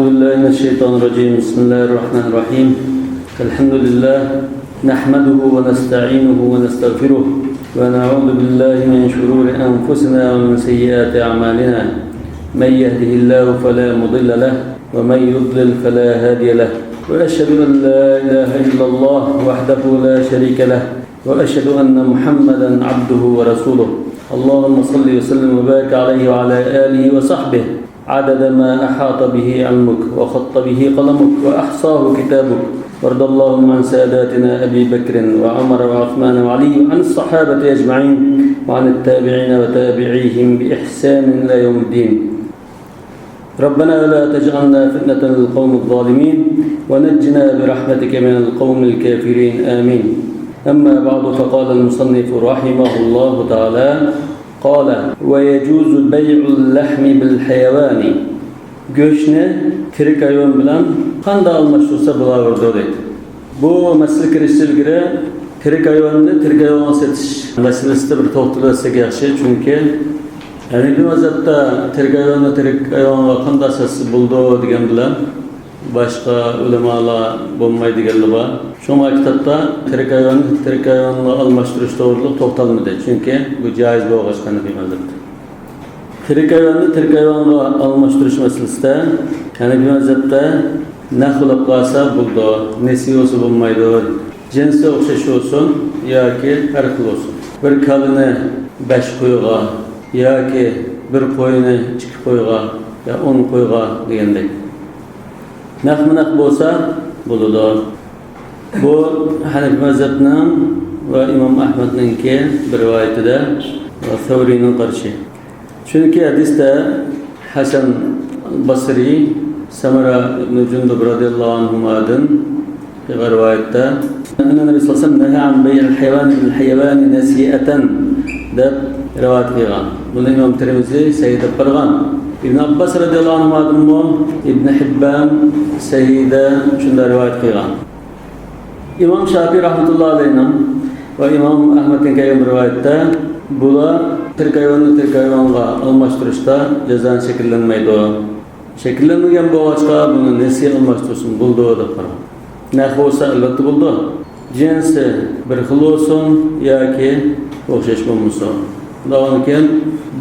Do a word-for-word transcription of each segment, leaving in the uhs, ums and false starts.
أعوذ بالله من الشيطان الرجيم. بسم الله الرحمن الرحيم. الحمد لله، نحمده ونستعينه ونستغفره، ونعوذ بالله من شرور أنفسنا ومن سيئات أعمالنا. من يهده الله فلا مضل له، ومن يضلل فلا هادي له. وأشهد أن لا إله إلا الله وحده لا شريك له، وأشهد أن محمدا عبده ورسوله. اللهم صل وسلم وبارك عليه وعلى آله وصحبه عدد ما أحاط به علمك وخط به قلمك وأحصاه كتابك. وارض اللهم عن ساداتنا أبي بكر وعمر وعثمان وعلي وعن الصحابة أجمعين وعن التابعين وتابعيهم بإحسان إلى يوم الدين. ربنا لا تجعلنا فتنة للقوم الظالمين ونجنا برحمتك من القوم الكافرين. آمين. أما بعد، فقال المصنف رحمه الله تعالى، قال: ويجوز بيع اللحم بالحيوان. گۆشنى تىرىك ھايۋان بىلەن قانداق ئالماشتۇرسا بولاۋېرىدۇ دەيدۇ. بۇ مەسىلىگە كىرىشتىن ئىلگىرى تىرىك ھايۋاننى تىرىك ھايۋانغا سېتىش مەسىلىسىدە بىر توختىلىۋەتسەك ياخشى، چۈنكى ھەنىپىي مەزھەپتە تىرىك ھايۋاننى تىرىك ھايۋانغا قانداق ساتسا بولىدۇ دېگەن بىلەن باشقا ئۆلىمالار بولمايدۇ دېگەنلەر بار. شۇڭا كىتابتا تىرىك ھايۋاننى تىرىك ھايۋانغا ئالماشتۇرۇش توغرىلىق توختالمىدى، چۈنكى بۇ جايىز بولغاچقا ھەنىپىي مەزھەپتە. تىرىك ھايۋاننى تىرىك ھايۋانغا ئالماشتۇرۇش مەسىلىسىدە ھەنىپىي مەزھەپتە نەق بولاپ قالسا بولىدۇ، نېسى بولسا بولمايدۇ. جىنسى ئوخشاش بولسۇن ياكى ھەر خىل بولسۇن. بىر كالىنى بەش قويغا ياكى بىر قوينى ئىككى قويغا يا ئون قويغا دېگەندەك. نەقمۇ نەق بولسا بولىدۇ. بۇ ھەنىپىي مەزھەپنىڭ ۋە ئىمام ئەھمەدنىڭكى بىر رىۋايىتىدە ۋە سەۋرىينىڭ قارىشى. چۈنكى ھەدىستە ھەسەن بەسرى سەمرە ئىبنى جۇندۇب رەزىياللاھۇ ئەنھۇمادىن قىلغان رىۋايەتتە، أن النبي صلى الله عليه وسلم نهى عن بيع الحيوان بالحيوان نسيئة دەپ رىۋايەت قىلغان. بۇنى ئىمام تىرمىزى سەھىھ دەپ قارىغان. ئىبن ئابباس رەزىياللاھۇ ئەنھۇمادىنمۇ ئىبن ھىببان سەھىھدە شۇنداق رىۋايەت قىلغان. ئىمام شافىي رەھمەتۇللاھى ئەلەيھىنىڭ ۋە ئىمام ئەھمەدتىن كەلگەن بىر رىۋايەتتە، بۇلار تىرىك ھايۋاننى تىرىك ھايۋانغا ئالماشتۇرۇشتا جازانى شەكىللەنمەيدۇ. شەكىللەنمىگەن بولغاچقا، بۇنى نېسى ئالماشتۇرسىمۇ بولىدۇ دەپ قارىغان. نەق بولسا ئەلۋەتتە بولىدۇ. جىنسى بىر خىل بولسۇن ياكى ئوخشاش بولمىسۇن. ئۇنداقكەن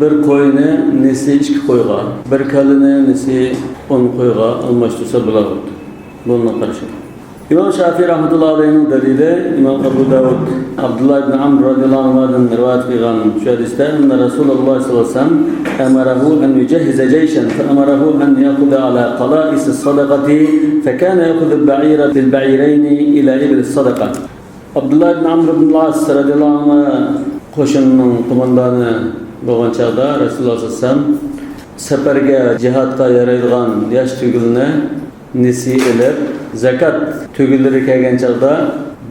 بىر قوينى نېسى ئىككى قويغا، بىر كالىنى نېسى ئون قويغا ئالماشتۇرسا بولىدۇ. بۇنى قارىشى. ئىمام شافىي رەھمەتۇللاھى ئەلەيھىنىڭ دەلىلى ئىمام ئەبۇ داۋۇد ئابدۇللا ئىبن ئەمر رەزىياللاھۇ ئەنھۇدىن رىۋايەت قىلغان شۇ ھەدىستە، أن رسول الله صلى الله عليه وسلم أمره أن يجهز جيشا فأمره أن يأخذ على قلائص الصدقة فكان يأخذ البعير بالبعيرين إلى إبل الصدقة. ئابدۇللا ئىبن ئەمر ئىبن ئاس رەزىياللاھۇ ئەنھۇ قوشۇننىڭ قوماندانى بولغان چاغدا رەسۇلۇللاھ سەللەللاھۇ ئەلەيھى ۋەسەللەم سەپەرگە، جىھادقا يارايدىغان ياش تۆگىلىنى نېسى ئېلىپ، زاكات تۆگىلىرى كەلگەن چاغدا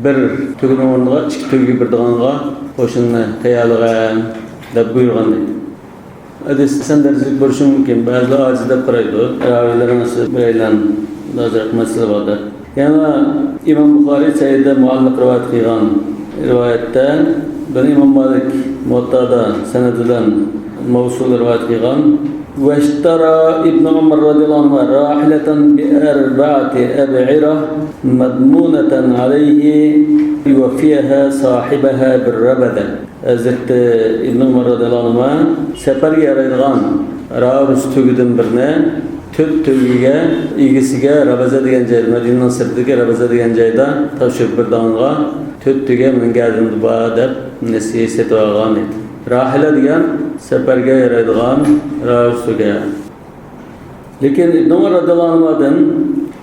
بىر تۆگىنىڭ ئورنىغا ئىككى تۆگە بېرىدىغانغا قوشۇننى تەييارلىغىن دەپ بۇيرۇغان دەيدۇ. ھەدىس ھەسەن دەرىجىلىك بولۇشى مۇمكىن، بەزىلەر ئاجىز دەپ قارايدۇ، راۋىيلەرنىڭ بىرەيلەن ئازراق مەسىلە بار دەپ. يەنە ئىمام بۇخارىي سەھىھدە مۇئەللەق رىۋايەت قىلغان رىۋايەتتە، بۇنى ئىمام مالىك مۇۋەتتادا سەنەد بىلەن مەۋسۇل رىۋايەت قىلغان. واشترى ابن عمر رضي الله عنهما راحلة بأربعة أبعرة مضمونة عليه يوفيها صاحبها بالربذة. ھەزرىتى ئىبن ئۆمەر رەزىياللاھۇ ئەنھۇما سەپەرگە يارايدىغان راۋۇس تۆگىدىن بىرنى تۆت تۆگىگە، ئىگىسىگە رەبەزە دېگەن جايدا، مەدىنىنىڭ سىرتىدىكى رەبەزە دېگەن جايدا تاپشۇرۇپ بېرىدىغانغا، تۆت تۆگە مېنىڭ گەدىنىمدە بار دەپ نېسى سېتىۋالغان ئىدى. راھىلە دېگەن سەپەرگە يارايدىغان راۋۇس تۆگە. لېكىن ئىبن ئۆمەر رەزىياللاھۇ ئەنھۇدىن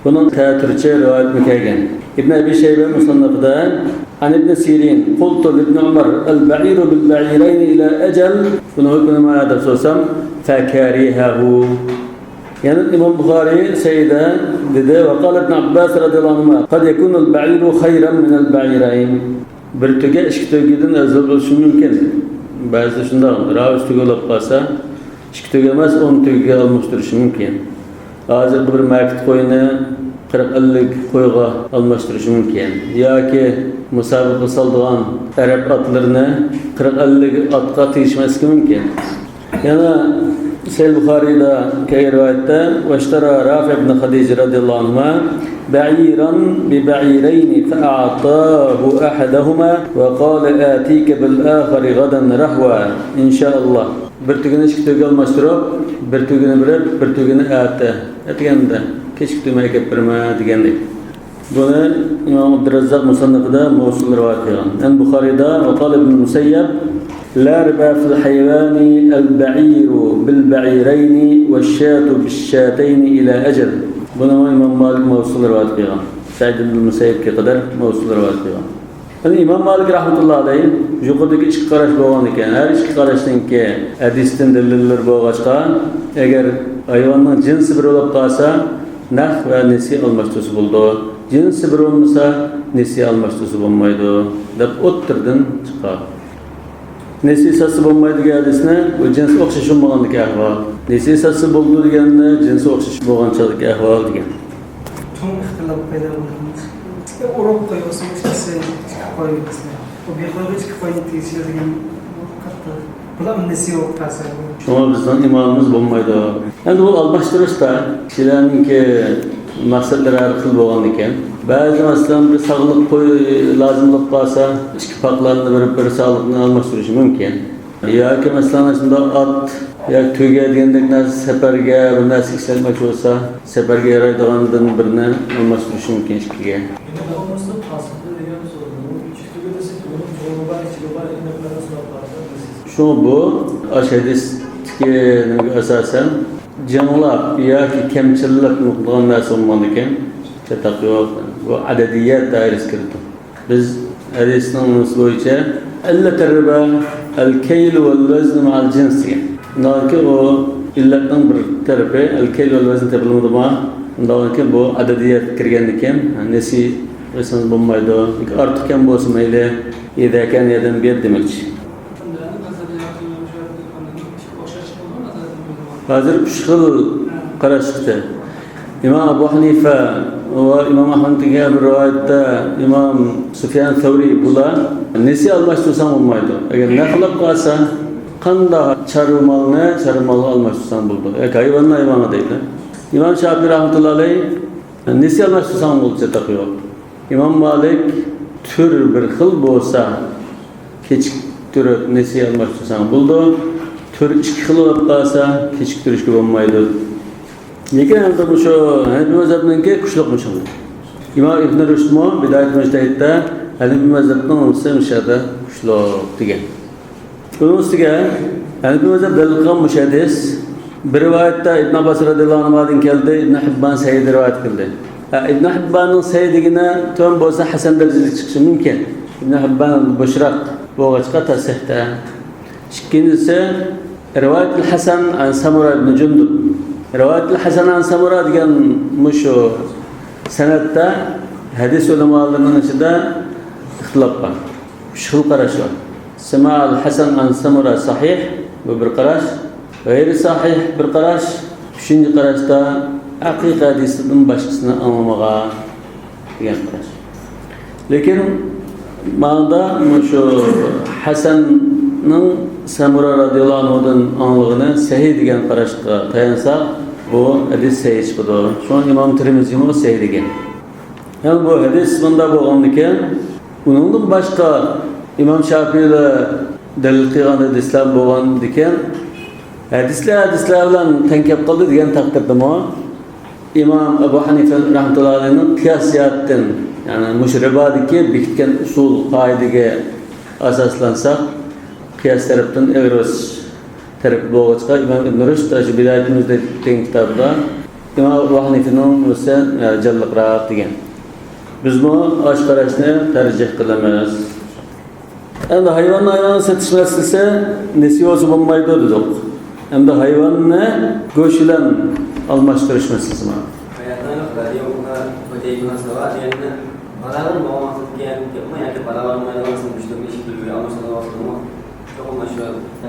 بۇنىڭ تەتۈرىچە رىۋايەتمۇ كەلگەن. ئىبن ئەبى شەيبە مۇسەننەفىدە، عن ابن سيرين قلت لابن عمر البعير بالبعيرين إلى أجل، بۇنىڭ ھۆكمى نېمە دەپ سورىسام، فكرهه. يەنە ئىمام بۇخارىي سەھىھدە دېدى، وقال ابن عباس رضي الله عنهما قد يكون البعير خيرا من البعيرين. بىر تۆگە ئىككى تۆگىدىن ئەۋزەل بولۇشى مۇمكىن. بەزىدە شۇنداق، راۋۇس تۆگە بولۇپ قالسا، ئىككى تۆگە ئەمەس، ئون تۆگىگە ئالماشتۇرۇشى مۇمكىن. ھازىرقى بىر مەركىتە قويىنى قىرىق ئەللىك قويغا ئالماشتۇرۇشى مۇمكىن. ياكى مۇسابىقە سالىدىغان ئەرەب ئاتلىرىنى قىرىق ئەللىك ئاتقا تېگىشمەسلىكى مۇمكىن. يەنە سەھىھ بۇخارىيدا كەلگەن رىۋايەتتە، واشترى رافع بن خديج رضي الله عنهما بعيرا ببعيرين فأعطاه أحدهما وقال آتيك بالآخر غدا رهوا إن شاء الله. بىر تۈگىنى ئىككى تۈگىگە ئالماشتۇرۇپ، بىر تۈگىنى بېرىپ، بىر تۈگىنى ئەتە، ئەتىگەندە، كەچكى تۈگىمە ئەكەپ بېرىمەن دېگەندەك. بۇنى ئىمام ئابدۇرەززاق مۇسەننەفىدە مەۋسۇل رىۋايەت قىلغان. يەنە بۇخارىيدا، وقال ابن المسيب لا ربا في الحيوان البعير بالبعيرين والشاة بالشاتين إلى أجل. بۇنى ئىمام مالىك مەۋسۇل رىۋايەت قىلغان. سەئىد ئىبن مۇسەييىبكە قەدەر مەۋسۇل رىۋايەت قىلغان. يەنى ئىمام مالىك رەھمەتۇللا ئەلەيھ يۇقىرىدىكى ئىككى قاراش بولغان ئىكەن. ھەر ئىككى قاراشنىڭكى ھەدىستىن دەلىللىرى بولغاچقا، ئەگەر ھايۋاننىڭ جىنسى بىر بولۇپ قالسا، نەق ۋە نېسى ئالماشتۇرسا بولىدۇ. جىنسى بىر بولمىسا، نېسى ئالماشتۇرسا بولمايدۇ، دەپ ئوتتۇرىدىن چىققان. نېسى ساتسا بولمايدۇ دېگەن ھەدىسنى، بۇ جىنسى ئوخشاش بولمىغاندىكى ئەھۋال. نېسى ساتسا بولىدۇ دېگەننى، جىنسى ئوخشاش بولغان چاغدىكى ئەھۋال دېگەن. چوڭ ئىختىلاپ پەيدا بولغان. ئىككى ئۇرۇپ قويۇۋالسا، ئىككىسى ئىككى قوي دېسە. ئۇ بىر قويغا ئىككى قوينى تېگىشىدۇ دېگەن قاتتىق. بۇلار نېسى بولۇپ قالسا. شۇڭا بىزنىڭ ئىمامىمىز بولمايدۇ. ئەمدى بۇ ئالماشتۇرۇشتا كىشىلەرنىڭكى مەقسەتلىرى ھەر خىل بولغان ئىكەن. بەزى، مەسىلەن، بىر ساغلىق قوي لازىم بولۇپ قالسا، ئىككى پاقلارنى بېرىپ، بىر ساغلىقنى ئالماشتۇرۇشى مۇمكىن. ياكى، مەسىلەن، شۇنداق ئات ياكى تۆگە دېگەندەك نەرسە سەپەرگە، بىر نەرسە ئىشلەتمەكچى بولسا، سەپەرگە يارايدىغاندىن بىرنى ئالماشتۇرۇشى مۇمكىن ئىككىگە. شۇڭا بۇ ئاشۇ ھەدىستىكى نېمىگە ئاساسەن، جىڭلاپ ياكى كەمچىللەپ قىلىدىغان نەرسە بولمىغاندىكىن، چاتاق يوق. بۇ ئەدەدىيەت دائىرىسىگە كىرىدۇ. بىز ھەدىسنىڭ نېمىسى بويىچە، ئىللەتۇر رىبا ئەل كەيلۇ ۋەل ۋەزنۇ مەئەل جىنس دېگەن. ئۇنداقكى ئۇ ئىللەتنىڭ بىر تەرىپى، ئەل كەيلۇ ۋەل ۋەزن تېپىلمىدىمۇ؟ ئۇنداقكى بۇ ئەدەدىيەتكە كىرگەندىكىن، نېسى قىلسىڭىز بولمايدۇ. ئارتۇق كەم بولسا مەيلى، ئىزا كان يەدەن بىيەد دېمەكچى. ھازىر ئۈچ خىل قاراش چىقتى. ئىمام ئەبۇ ھەنىفە ۋە ئىمام ئەھمەدتىكى بىر رىۋايەتتە ئىمام سۇفيان سەۋرى بۇلار نېسى ئالماشتۇرساڭ بولمايدۇ. ئەگەر نەق بولۇپ قالسا، قانداق چارۋا مالنى چارۋا مالغا ئالماشتۇرساڭ بولىدۇ. ياكى ھايۋاننى ھايۋانغا دەيدۇ. ئىمام شاپىي رەھمەتۇللا ئەلەيھ نېسى ئالماشتۇرساڭ بولىدۇ، چاتاق يوق. ئىمام مالىك تۈر بىر خىل بولسا، كېچىكتۈرۈپ نېسى ئالماشتۇرساڭ بولىدۇ. تۈر ئىككى خىل بولۇپ قالسا، كېچىكتۈرۈشكە بولمايدۇ. لېكىن ئەمدى مۇشۇ ھەنىپىي مەزھەپنىڭكى كۈچلۈك مۇشۇ. ئىمام ئىبن رۇشدمۇ بىدايەت مۇجتەھىدتە ھەنىپىي مەزھەپنىڭ نېمىسى مۇشۇ يەردە كۈچلۈك دېگەن. بۇنىڭ ئۈستىگە ھەنىپىي مەزھەپ دەلىل قىلغان مۇشۇ ھەدىس، بىر رىۋايەتتە ئىبن ئابباس رەزىياللاھۇ ئەنھۇدىن كەلدى، ئىبن ھىببان سەھىھ دەپ رىۋايەت قىلدى. ھە، ئىبن ھىبباننىڭ سەھىھ دېگىنى تۆۋەن بولسا، ھەسەن دەرىجىلىك چىقىشى مۇمكىن. ئىبن ھىببان بوشراق بولغاچقا تەسىھتە. ئىككىنچىسى، رىۋايەتۇل ھەسەن ئەن سەمۇرە ئىبن جۇندۇب. رىۋايەتۇل ھەسەن ئەن سەمۇرە دېگەن مۇشۇ سەنەدتە ھەدىس ئۆلىمالىرىنىڭ ئىچىدە ئىختىلاپ بار. ئۈچ خىل قاراش بار. سەمۇئەل ھەسەن ئەن سەمۇرە سەھىھ، بۇ بىر قاراش. غەيرى سەھىھ بىر قاراش. ئۈچىنچى قاراشتا ھەقىقىي ھەدىستىن باشقىسىنى ئاڭلىمىغان دېگەن قاراش. لېكىن ماڭدا مۇشۇ ھەسەننىڭ سەمۇرە رەزىياللاھۇ ئەنھۇدىن ئاڭلىغىنى سەھىھ دېگەن قاراشقا تايانساق، بۇ ھەدىس سەھىھ چىقىدۇ. شۇڭا ئىمام تىرمىزىمۇ سەھىھ دېگەن. يەنى بۇ ھەدىس مۇنداق بولغاندىكىن، ئۇنىڭدىن باشقا ئىمام شاپىيلا دەلىل قىلغان ھەدىسلەر بولغاندىكىن، ھەدىسلەر ھەدىسلەر بىلەن تەڭ كەپ قالدى دېگەن تەقدىردىمۇ، ئىمام ئەبۇ ھەنىفە رەھمەتۇللاھى ئەلەيھنىڭ قىياس جەھەتتىن، يەنى مۇشۇ رىبادىكى بېكىتكەن ئۇسۇل، قائىدىگە ئاساسلانساق، قىياس تەرەپتىن ئېغىر بېسىش تەرەپ بولغاچقا، ئىمام ئىبن رۇشد شۇ بىدايەتۇل مۇجتەھىد دېگەن كىتابىدا ئىمام ئەبۇ ھەنىفىنىڭ نېمىسى، ئە، جانلىقراق دېگەن. بىزمۇ ئاشۇ قاراشنى تەرجىھ قىلىمىز. ئەمدى ھايۋاننى ھايۋانغا سېتىش مەسىلىسى نېسى بولسا بولمايدۇ دېدۇق. ئەمدى ھايۋاننى گۆش بىلەن ئالماشتۇرۇش مەسىلىسى بار. باياتنىڭ رادىيو بۇلار ئۆتەي مۇناسىۋەت دېگەننى باراۋەر بولغانسىز دېگەن گەپمۇ ياكى باراۋەر بولمايدىغانسىز مۇشۇنداق ئىش بىلمەي ئالماشتۇرغان ۋاقتىمۇ چوقۇم مۇشۇ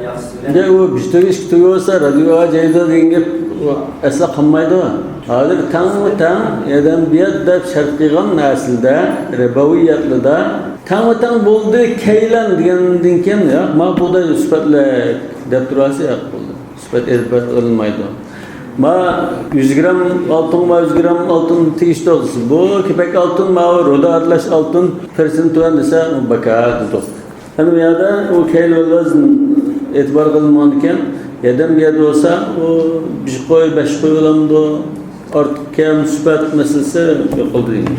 ياخشىسى بىلەن. ئۇ بىر تۆگە، ئىككى تۆگە بولسا، رادىيو جايدا دېگەن گەپ ئەسلا قالمايدۇ. ھازىر تەڭمۇ تەڭ، ئادەم بۇ يەر دەپ شەرت قىلغان نەرسىلەردە، رىبوىيەتلەردە تەڭمۇ تەڭ بولدى، كەيلەن دېگەندىن كېيىن، ياق، مانا بۇ سۈپەتلىك دەپ تۇرۇۋالسا، ياق، بولدى. ئېتىبار قىلىنمايدۇ. ما يۈز گرام ئالتۇن، ما يۈز گرام ئالتۇن تېگىشتۇق دېسە، بۇ كېپەك ئالتۇن، ما رۇدا ئارىلاش ئالتۇن پىرسېنت تۆۋەن دېسە، ئۇ بىكار دېدۇق. ئەمما بۇ يەردە ئۇ كەيل ۋە ۋەزن ئېتىبار قىلىنمىغاندىكىن، يەردەن بۇ يەردە بولسا، ئۇ بىر قوي، بەش قوي بولامدۇ، ئارتۇق كەم، سۈپەت مەسىلىسى يوق قىلدى دېگەن.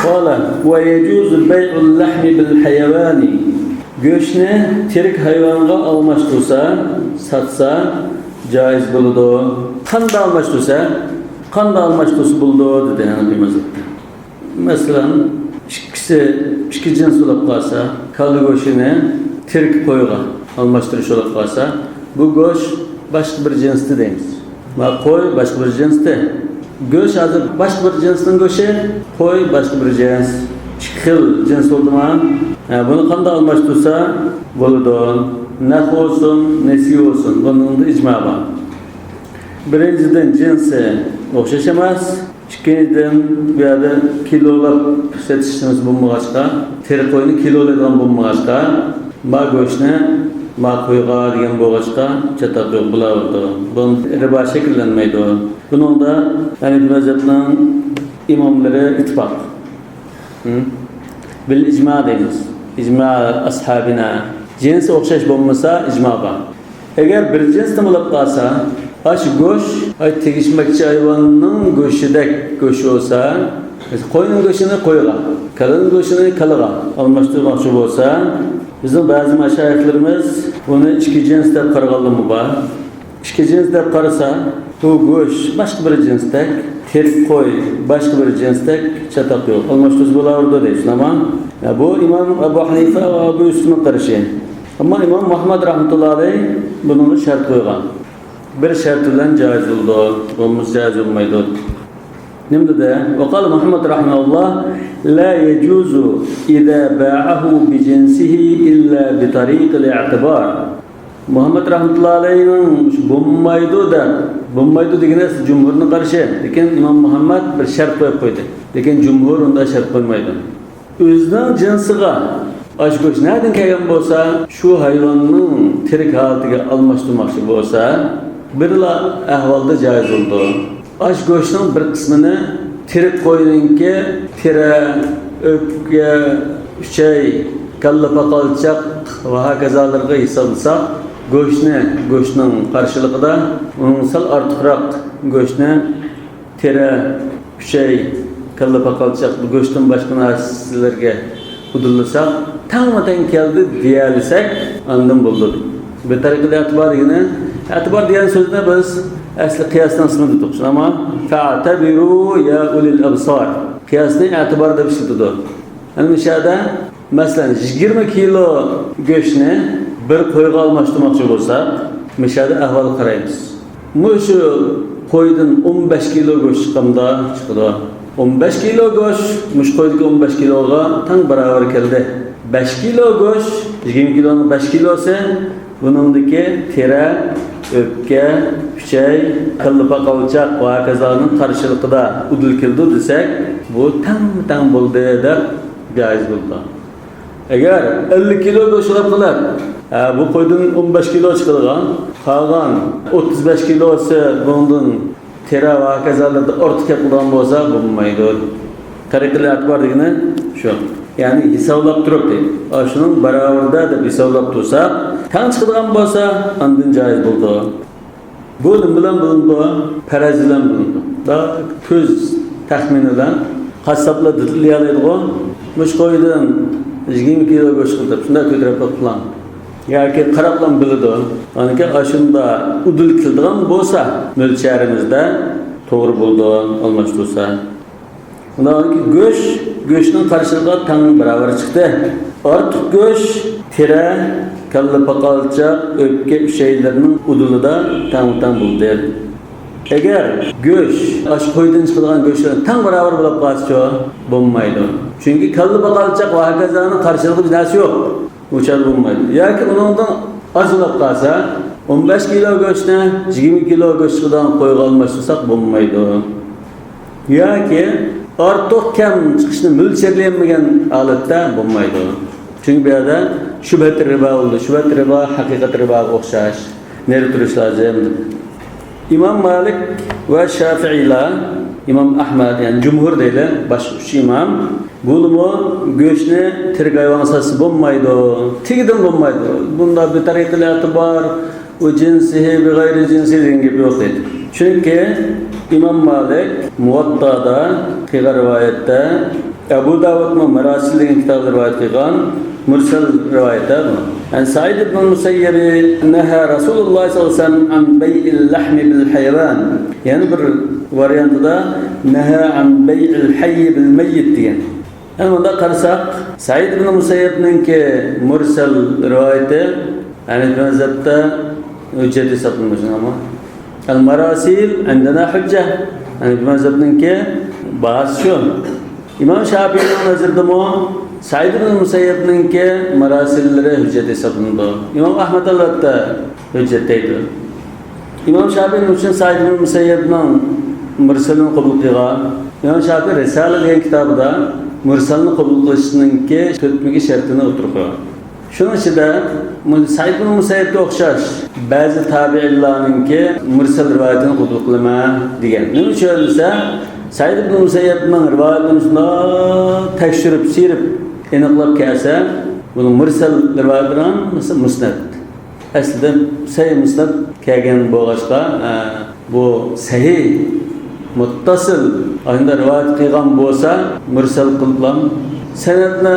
قال، ويجوز بيع اللحم بالحيوان. گۆشنى تىرىك ھايۋانغا ئالماشتۇرسا، ساتسا، جائىز بولىدۇ. قاندا ئالماشتۇرسا، قاندا ئالماشتۇرسا بولىدۇ، دېدى ھەنەفىي مەزھەپتە. مەسىلەن، ئىككىسى، ئىككى جىنس بولۇپ قالسا، كالا گۆشىنى تىرىك قويغا ئالماشتۇرۇش بولۇپ قالسا، بۇ گۆش باشقا بىر جىنستى دەيمىز. ما قوي باشقا بىر جىنستى. گۆش ھازىر باشقا بىر جىنسنىڭ گۆشى، قوي باشقا بىر جىنس. ئىككى خىل جىنس بولدىما؟ ھە، بۇنى قانداق ئالماشتۇرسا بولىدۇ؟ نەخ بولسۇن، نېسى بولسۇن، بۇنىڭدا ئىجما بار. بىرىنچىدىن، جىنسى ئوخشاش ئەمەس. ئىككىنچىدىن، بۇ يەردە كىلولاپ سېتىش نېمىسى بولمىغاچقا، تىرىك قوينى كىلولايدىغان بولمىغاچقا، ما گۆشنى ما قويغا دېگەن بولغاچقا، چاتاق يوق بولاۋېرىدۇ. بۇ رىبا شەكىللەنمەيدۇ. بۇنىڭدا ھەنەفىي مەزھەپنىڭ ئىماملىرى ئىتتىپاق. ھە؟ بىل ئىجما دەيمىز. ئىجما ئەسھابىنا. جىنسى ئوخشاش بولمىسا، ئىجما بار. ئەگەر بىر جىنستىن بولۇپ قالسا، ئاشۇ گۆش، ئاي، تېگىشمەكچى ھايۋاننىڭ گۆشىدەك گۆش بولسا، قوينىڭ گۆشىنى قويغا، كالىنىڭ گۆشىنى كالىغا ئالماشتۇرماقچى بولسا، بىزنىڭ بەزى مەشايىخلىرىمىز بۇنى ئىككى جىنس دەپ قارىغانلىرىمۇ بار. ئىككى جىنس دەپ قارىسا، بۇ گۆش باشقا بىر جىنستەك، تىرىك قوي باشقا بىر جىنستەك، چاتاق يوق، ئالماشتۇرسا بولاۋېرىدۇ دەيسىلەرما؟ يا، بۇ ئىمام ئەبۇ ھەنىفە ۋە ئەبۇ يۈسۈفنىڭ قارىشى. ئەمما ئىمام مۇھەممەد رەھمەتۇللا ئەلەيھ بۇنىڭغا شەرت قويغان. بىر شەرت بىلەن جائىز بولىدۇ، بولمىسا جائىز بولمايدۇ. نېمە دېدى؟ وقال محمد رحمه الله: لا يجوز إذا باعه بجنسه إلا بطريق الاعتبار. مۇھەممەد رەھمەتۇللا ئەلەيھنىڭ بولمايدۇ دەپ، بولمايدۇ دېگىنى جۇمھۇرنىڭ قارىشى. لېكىن ئىمام مۇھەممەد بىر شەرت قويۇپ قويدى. لېكىن جۇمھۇر ئۇنداق شەرت قويمايدۇ. ئۆزىنىڭ جىنسىغا ئاشۇ گۆش نەدىن كەلگەن بولسا، شۇ ھايۋاننىڭ تىرىك ھالىتىگە ئالماشتۇرماقچى بولسا، بىرلا ئەھۋالدا جائىز بولىدۇ. ئاشۇ گۆشنىڭ بىر قىسمىنى تىرىك قوينىڭكى تېرە، ئۆپكە، ئۈچەي، كاللا پاقالچاق ۋە ھاكازالىرىغا ھېسابلىساق، گۆشنى گۆشنىڭ قارشىلىقىدا ئۇنىڭ سەل ئارتۇقراق گۆشنى تېرە، ئۈچەي، كاللا پاقالچاق، بۇ گۆشتىن باشقا نەرسىلەرگە ئۇدۇللىساق، تەڭمۇ تەڭ كەلدى دېيەلىسەك، ئاندىن بولىدۇ. بىر تەرىقىدە ئەتىبار دېگىنى، ئەتىبار دېگەن سۆزنى بىز ئەسلى قىياسنىڭ ئىسمى دېدۇق. شۇنداقمۇ؟ فەئتەبىرۇ يا ئۇلىل ئەبسار. قىياسنى ئەتىبار دەپ ئىشلىتىدۇ. ئەنە مۇشۇ يەردە، مەسىلەن، يىگىرمە كىلو گۆشنى بىر قويغا ئالماشتۇرماقچى بولساق، مۇشۇ يەردە ئەھۋالغا قارايمىز. مۇشۇ قويدىن ئون بەش كىلو گۆش چىققاندا چىقىدۇ. ئون بەش كىلو گۆش مۇشۇ قويدىكى ئون بەش كىلوغا تەڭ باراۋەر كەلدى. بەش كىلو گۆش، يىگىرمە كىلونىڭ بەش كىلوسى، بۇنىڭدىكى تېرە، ئۆپكە، ئۈچەي، كاللا پاقالچاق ۋە ھاكازانىڭ قارشىلىقىدا ئۇدۇل كېلىدۇ دېسەك، بۇ تەڭمۇ تەڭ بولدى دەپ جائىز بولىدۇ. ئەگەر ئەللىك كىلو گۆش ئېلىپ قېلىپ، ھە، بۇ قويدىن ئون بەش كىلو چىقىدىغان، قالغان ئوتتۇز بەش كىلوسى بۇنىڭدىن تېرە ۋە ھاكازالاردا ئارتۇق كەپ قالغان بولسا، بولمايدۇ. تەرىقىل ئەتىبار دېگىنى شۇ. يەنى ھېسابلاپ تۇرۇپ دەيدۇ. ئاشۇنىڭ باراۋىرىدا دەپ ھېسابلاپ تۇرساق، تەڭ چىقىدىغان بولسا، ئاندىن جائىز بولىدۇ. بۇ نېمە بىلەن بىلىنىدۇ؟ پەرەز بىلەن بىلىنىدۇ. دا كۆز تەخمىنى بىلەن قاسساپلار دېتاللىيالايدىغۇ. مۇشۇ قويدىن يىگىرمە كىلو گۆش چىقىدۇ دەپ شۇنداق كۆتۈرۈپ قىلغان. ياكى قاراپلا بىلىدۇ. ئانىكى ئاشۇنداق ئۇدۇل كېلىدىغان بولسا، مۆلچەرىمىزدە توغرا بولىدۇ، ئالماشتۇرسا. ئۇنىڭدىن كېيىن گۆش، گۆشنىڭ قارشىلىقىغا تەڭ باراۋەر چىقتى. ئارتۇق گۆش، تېرە، كاللا پاقالچاق، ئۆپكە ئۈچەيلىرىنىڭ ئۇدۇلىدا تەڭ-تەڭ بولدى. ئەگەر گۆش، ئاشۇ قويدىن چىقىدىغان گۆشلەر تەڭ باراۋەر بولۇپ قالسىچۇ، بولمايدۇ. چۈنكى كاللا پاقالچاق ۋە ھاكازانىڭ قارشىلىقىدا بىر نەرسە يوق. ئۇ چاغدا بولمايدۇ. ياكى ئۇنىڭدىن ئاز بولۇپ قالسا، ئون بەش كىلو گۆشنى يىگىرمە كىلو گۆش چىقىدىغان قويغا ئالماشتۇرساق بولمايدۇ. ياكى ئارتۇق كەم چىقىشنى مۆلچەرلىيەلمىگەن ھالەتتە بولمايدۇ. چۈنكى بۇ يەردە شۈبھەت رىبا بولىدۇ. شۈبھەت رىبا ھەقىقەت رىباغا ئوخشاش. نېرى تۇرۇش لازىم. ئىمام مالىك ۋە شافىئىيلار، ئىمام ئەھمەد، يەنى جۇمھۇر دەيلى، باشقا ئۈچ ئىمام، بۇلىمۇ گۆشنى تىرىك ھايۋانغا ساتسا بولمايدۇ، تېگىدىن بولمايدۇ. بۇندا بىتەرىقىل ئەتىبار، ئۇ جىنسىھى، بىغەيرى جىنسىھى دېگەن گەپ يوق دەيدۇ. چۈنكى ئىمام مالىك مۇۋەتتادا قىلغان رىۋايەتتە، ئەبۇ داۋۇدمۇ ماراسىل دېگەن كىتابىدا رىۋايەت قىلغان مۇرسەل رىۋايەتتە بۇ. عن سعيد بن المسيب نهى رسول الله صلى الله عليه وسلم عن بيع اللحم بالحيوان. يەنە بىر ۋارىيانتىدا نهى عن بيع الحي بالميت دېگەن. يەنى مۇنداق قارىساق، سەئىد ئىبن مۇسەييەبنىڭكى مۇرسەل رىۋايىتى ھەنەفىي مەزھەبتە ھۆججەت ھېسابلىنىدۇ، شۇنداقمۇ؟ المراسيل عندنا حجة. ھەنەفىي مەزھەبنىڭكى باھاسى شۇ. ئىمام شافىئىنىڭ نەزىرىدىمۇ سەئىد ئىبن مۇسەييەبنىڭكى ماراسىللىرى ھۆججەت ھېسابلىنىدۇ. ئىمام ئەھمەد ئەلۋەتتە ھۆججەت دەيدۇ. ئىمام شافىئى نېمە ئۈچۈن سەئىد ئىبن مۇسەييەبنىڭ مۇرسەلىنى قوبۇل قىلغان؟ ئىمام شافىئى رىسالە دېگەن كىتابىدا مۇرسەلنى قوبۇل قىلىشنىڭكى تۆت بىرگە شەرتىنى ئوتتۇرىغا قويغان. شۇنىڭ ئىچىدە مۇ-، سەئىد ئىبن مۇسەييەبكە ئوخشاش بەزى تابىئىنلارنىڭكى مۇرسەل رىۋايىتىنى قوبۇل قىلىمەن دېگەن. نېمە ئۈچۈن دېسە، سەئىد ئىبن مۇسەييەبنىڭ رىۋايىتىنى شۇنداق تەكشۈرۈپ، سىيرىپ، ئېنىقلاپ كەلسە، بۇنىڭ مۇرسەل رىۋايەتلىرى ھەممىسى مۇسنەد. ئەسلىدە سەھىھ مۇسنەد كەلگەن بولغاچقا، ئە، بۇ سەھىھ مۇتتەسىل ئاشۇنداق رىۋايەت قىلغان بولسا، مۇرسەل قىلىپلام سەنەدنى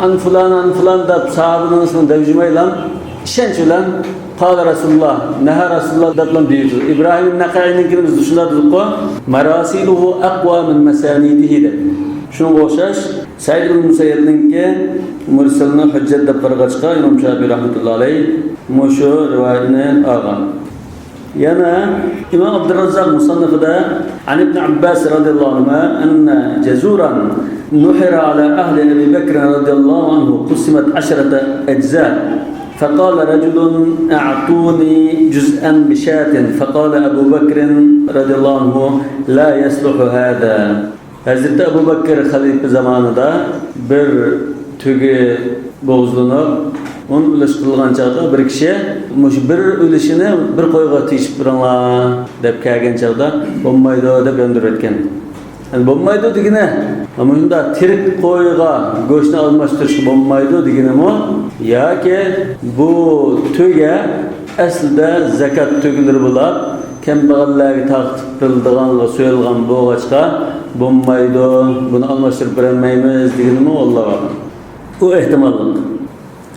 ئان فۇلان، ئان فۇلان دەپ ساھابىنىڭ ئىسمىنى دەۋجىمەيلام، ئىشەنچ بىلەن قال رەسۇلۇللا، نەھا رەسۇلۇللا دەپلام دېيىزىز. ئىبراھىم نەخەئىنىڭكىنى بىز شۇنداق دېدۇققۇ، ماراسىلۇھۇ ئەقۋا مىن مەسانىدىھى دەپ. شۇنىڭغا ئوخشاش، سەئىد ئىبن مۇسەييەبنىڭكى مۇرسەلنى ھۆججەت دەپ قارىغاچقا، ئىمام شافىئى رەھمەتۇللا ئەلەيھ مۇشۇ رىۋايەتنى ئالغان. يەنە ئىمام ئابدۇراززاق مۇسەننىفىدە عن ابن عباس رضي الله عنهما أن جزورا نحر على عهد أبي بكر رضي الله عنه قسمت عشرة أجزاء فقال رجل أعطوني جزءا بشاة فقال أبو بكر رضي الله عنه لا يصلح هذا. ھەزرىتى ئەبۇ بەكىر خەلىپە زامانىدا بىر تۆگە بوغۇزلىنىپ، ئۇنى ئۈلۈش قىلغان چاغدا بىر كىشى، مۇشۇ بىر ئۈلۈشىنى بىر قويغا تېگىشىپ بېرىڭلار دەپ كەلگەن چاغدا، بولمايدۇ دەپ ياندۇرۇۋەتكەن. يەنى بولمايدۇ دېگىنى، مۇشۇنداق تىرىك قويغا گۆشنى ئالماشتۇرۇشقا بولمايدۇ دېگىنىمۇ، ياكى بۇ تۆگە ئەسلىدە زەكات تۆگىلىرى بولاپ، كەمبەغەللەرگە تارقىتىپ بېرىلىدىغانغا سويۇلغان بولغاچقا، بولمايدۇ، بۇنى ئالماشتۇرۇپ بېرەلمەيمىز دېگىنىمۇ ئاللا ئالەم. ئۇ ئېھتىماللىق.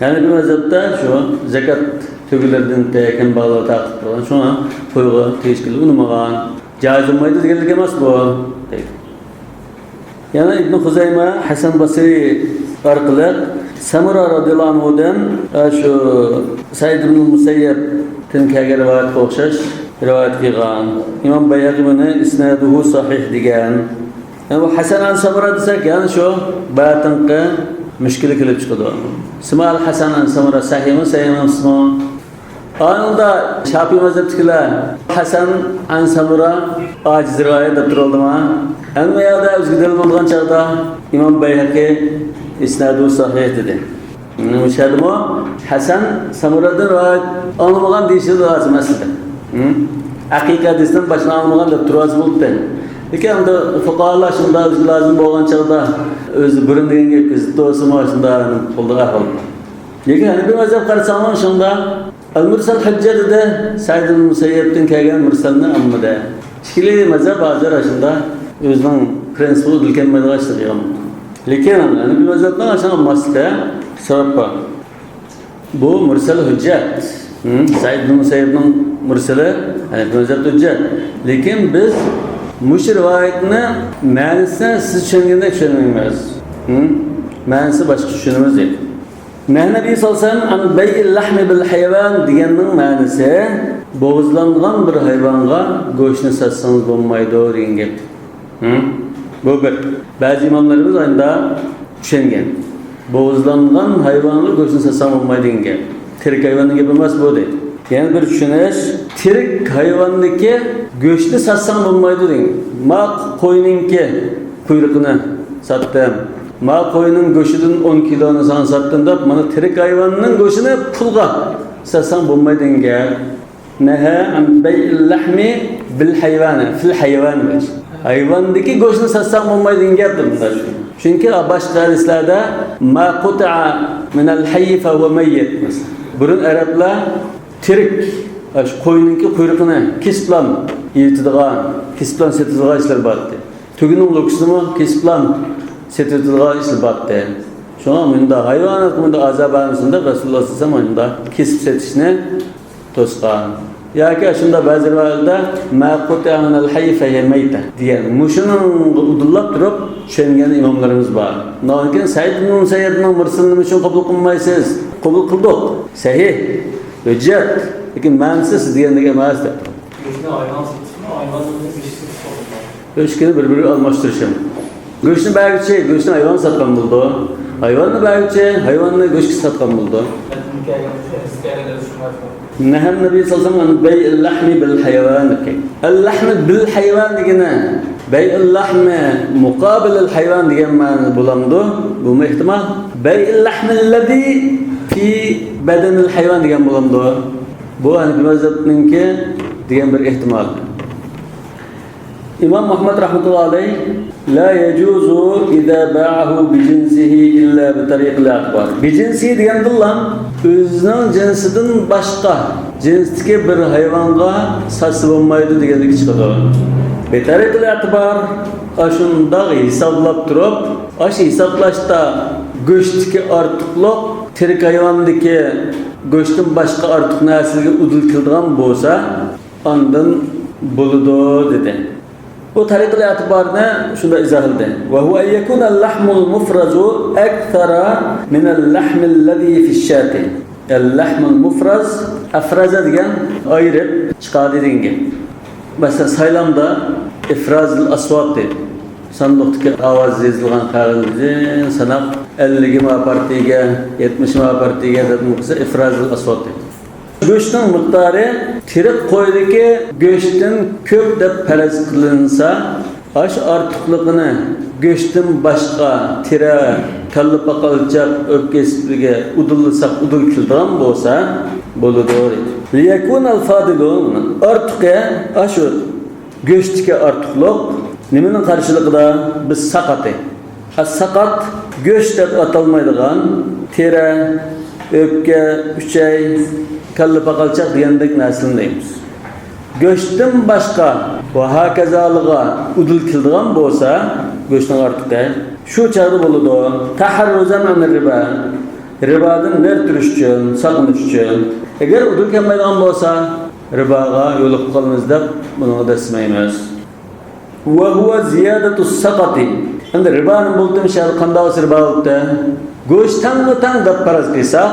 ھەنەفىي مەزھەپتە شۇ زەكات تۆگىلىرىدىن كەمبەغەللەرگە تارقىتىپ بېرىلغان، شۇڭا قويغا تېگىشكىلى ئۇنىمىغان. جائىز بولمايدۇ دېگەنلىك ئەمەس بۇ، دەيدۇ. يەنە ئىبن خۇزەيمە ھەسەن بەسرى ئارقىلىق سەمۇرا رەزىياللاھۇ ئەنھۇدىن، ئە، شۇ سەئىد ئىبن مۇسەييەبتىن كەلگەن رىۋايەتكە ئوخشاش رىۋايەت قىلغان. ئىمام بەيھەقى بۇنى ئىسنادۇھۇ سەھىھ دېگەن. يەنى بۇ ھەسەن ئەن سەمۇرا دېسەك، يەنە شۇ باتىنقى مۈشكۈلى كېلىپ چىقىدۇ. سىمال ھەسەن ئەن سەمۇرا سەھىھمۇ، سەھىھ ئەمەسمۇ؟ ئاينىڭدا شاپىي مەزھەپتىكىلەر ھەسەن ئەن سەمۇرا ئاجىز رىۋايەت دەپ تۇرۇلدىما؟ ئەمما يەردە ئۆزگە دەلىل بولغان چاغدا ئىمام بەيھەقى ئىسنادۇ سەھىھ دېدى. مۇشۇ يەردىمۇ ھەسەن سەمۇرادىن رىۋايەت ئاڭلىمىغان دېيىشى لازىم ئەسلىدە. ھە؟ ھەقىقىي ھەدىستىن باشقىنى ئاڭلىمىغان دەپ تۇرۇۋالسا بولدى. لېكىن ئەمدى فۇقاھالار شۇنداق ئۆزىگە لازىم بولغان چاغدا ئۆزى بۇرۇن دېگەن گەپكە زىت بولسىمۇ شۇنداق بولىدىغان ئەھۋال. لېكىن ھەنەفىي مەزھەپ قارىساڭلار شۇنداق. ئەل مۇرسەل ھۆججەت دېدى، سەئىد ئىبن مۇسەييەبتىن كەلگەن مۇرسەلنى ئالمىدى. ئىككىلى مەزھەپ ھازىر ئاشۇنداق ئۆزىنىڭ پرىنسىپىغا ئېلىپ كەلمەيدىغان ئىشلار قىلغان. لېكىن ھەنەفىي مەزھەپنىڭ ئاشۇنداق ئالماسلىقى سەۋەب بار. بۇ مۇرسەل ھۆججەت. ھە؟ سەئىد ئىبن مۇسەييەبنىڭ مۇرسىلى ھەنەفىي مەزھەپتە ھۆججەت. لېكىن بىز مۇشۇ رىۋايەتنى مەنىسىنى سىز چۈشەنگەندەك چۈشەنمەيمىز. ھە؟ مەنىسى باشقىچە چۈشىنىمىز دەيدۇ. نەھى نەبىي سەللەللاھۇ ئەلەيھى ۋەسەللەم ئەن بەيئىل لەھمى بىل ھەيۋان دېگەننىڭ مەنىسى، بوغۇزلانغان بىر ھايۋانغا گۆشنى ساتسىڭىز بولمايدۇ دېگەن گەپ. ھە؟ بۇ بىر. بەزى ئىماملىرىمىز ئاينىدا چۈشەنگەن. بوغۇزلانغان ھايۋانغا گۆشنى ساتساڭ بولمايدۇ دېگەن گەپ. تىرىك ھايۋاننىڭ گېپى ئەمەس بۇ دەيدۇ. يەنە بىر چۈشىنىش، تىرىك ھايۋاندىكى گۆشنى ساتساڭ بولمايدۇ دېگەن. ما قوينىڭكى قۇيرۇقىنى ساتتىم. ما قوينىڭ گۆشىدىن ئون كىلونى ساڭا ساتتىم دەپ، مانا تىرىك ھايۋاننىڭ گۆشىنى پۇلغا ساتساڭ بولمايدۇ دېگەن گەپ. نهى عن بيع اللحم بالحيوان، في الحيوان. ھايۋاندىكى گۆشنى ساتساڭ بولمايدۇ دېگەن گەپتۇر بۇندا. چۈنكى باشقا ھەدىسلەردە ما قطع من الحي فهو ميت. بۇرۇن ئەرەبلەر تىرىك، ئاشۇ قوينىڭكى قۇيرۇقىنى كېسىپلا يېتىدىغان، كېسىپلا سېتىدىغان ئىشلار بار ئىدى. تۆگىنىڭ لوكىسىنىمۇ كېسىپلا سېتىۋېتىدىغان ئىشلار بار ئىدى. شۇڭا مۇنداق ھايۋاناتقا مۇنداق ئازار بەرمىسۇن دەپ، رەسۇلۇللا سەللەللاھۇ ئەلەيھى ۋەسەللەم مۇنداق كېسىپ سېتىشنى توسقان. ياكى شۇنداق بەزى رىۋايەتلەردە ما قطع من الحي فهي ميتة دېگەن، مۇشۇنىڭغا ئۇدۇللاپ تۇرۇپ چۈشەنگەن ئىماملىرىمىز بار. ئۇنىڭدىن كېيىن سەئىد ئىبن مۇسەييەبنىڭ مۇرسىلىنى مۇشۇنى قوبۇل قىلمايسىز. قوبۇل قىلدۇق. سەھىھ، ھۆججەت. لېكىن مەنىسى سىز دېگەندەك ئەمەس دەپ. گۆشنى ھايۋان سېتىشمۇ، ھايۋاننى گۆش سېتىشمۇ؟ ئۆچكىنى بىر-بىرىگە ئالماشتۇرۇشۇم. گۆشنى بەرگۈچى گۆشنى ھايۋانغا ساتقان بولىدۇ. ھايۋاننى بەرگۈچى ھايۋاننى گۆشكە ساتقان بولىدۇ. نەھى النبي صلى الله عليه وسلم عن بيع اللحم بالحيوان دېگەن. اللحم بالحيوان دېگىنى بيع اللحم مقابل الحيوان دېگەن مەنىدە بولامدۇ؟ بۇمۇ ئېھتىمال. بيع اللحم الذي في بدن الحيوان دېگەن بولامدۇ؟ بۇ ھەنىفىي مەزھەپنىڭكى دېگەن بىر ئېھتىمال. ئىمام مۇھەممەد رەھمەتۇللا ئەلەيھ لا يجوز إذا باعه بجنسه إلا بطريق الاعتبار. بجنسه دېگەندىلا ئۆزىنىڭ جىنسىدىن باشقا جىنستىكى بىر ھايۋانغا ساتسا بولمايدۇ دېگەنلىكى چىقىدۇ. بطريق الاعتبار، ئاشۇنداق ھېسابلاپ تۇرۇپ، ئاشۇ ھېسابلاشتا گۆشتىكى ئارتۇقلۇق تىرىك ھايۋاندىكى گۆشتىن باشقا ئارتۇق نەرسىلەرگە ئۇدۇل كېلىدىغان بولسا، ئاندىن بولىدۇ دېدى. بۇ تەرىقىل ئەتىبارنى شۇنداق ئىزاھلىدى. وهو أن يكون اللحم المفرز أكثر من اللحم الذي في الشاة. اللحم المفرز، ئەفرەزە دېگەن ئايرىپ چىقاردى دېگەن گەپ. مەسىلەن، سايلامدا ئىفرازىل ئەسۋات دەيدۇ. ساندۇقتىكى ئاۋاز يېزىلغان قەغەزنى ساناپ، ئەللىكى ما پارتىيىگە، يەتمىشى ما پارتىيىگە دەپ قىلسا ئىفرازىل ئەسۋات دەيدۇ. گۆشنىڭ مىقدارى تىرىك قويدىكى گۆشتىن كۆپ دەپ پەرەز قىلىنسا، ئاشۇ ئارتۇقلۇقىنى گۆشتىن باشقا تېرە، كاللا پاقالچاق، ئۆپكە ئېسىپلىرىگە ئۇدۇللىساق ئۇدۇل كېلىدىغان بولسا بولىدۇ دەيدۇ. ليكون الفاضل، ئارتۇقى ئاشۇ گۆشتىكى ئارتۇقلۇق نېمىنىڭ قارشىلىقىدا؟ بىز ساقاتى. ساقات گۆش دەپ ئاتالمايدىغان تېرە، ئۆپكە، ئۈچەي، كاللا پاقالچاق دېگەندەك نەرسىلەرنى دەيمىز. گۆشتىن باشقا ۋە ھاكازالىغا ئۇدۇل كېلىدىغان بولسا، گۆشنىڭ ئارتۇقى، شۇ چاغدا بولىدۇ. تحرزا عن الربا، رىبادىن نەر تۇرۇش ئۈچۈن، ساقلىنىش ئۈچۈن. ئەگەر ئۇدۇل كەلمەيدىغان بولسا، رىباغا يولۇقۇپ قالىمىز دەپ بۇنىڭغا دەسسىمەيمىز. وهو زيادة السقط. ئەمدى رىبانى بۇلتىم شەل قانداق رىبا بولۇپتۇ؟ گۆش تەڭمۇ تەڭ دەپ پەرەز قىلساق،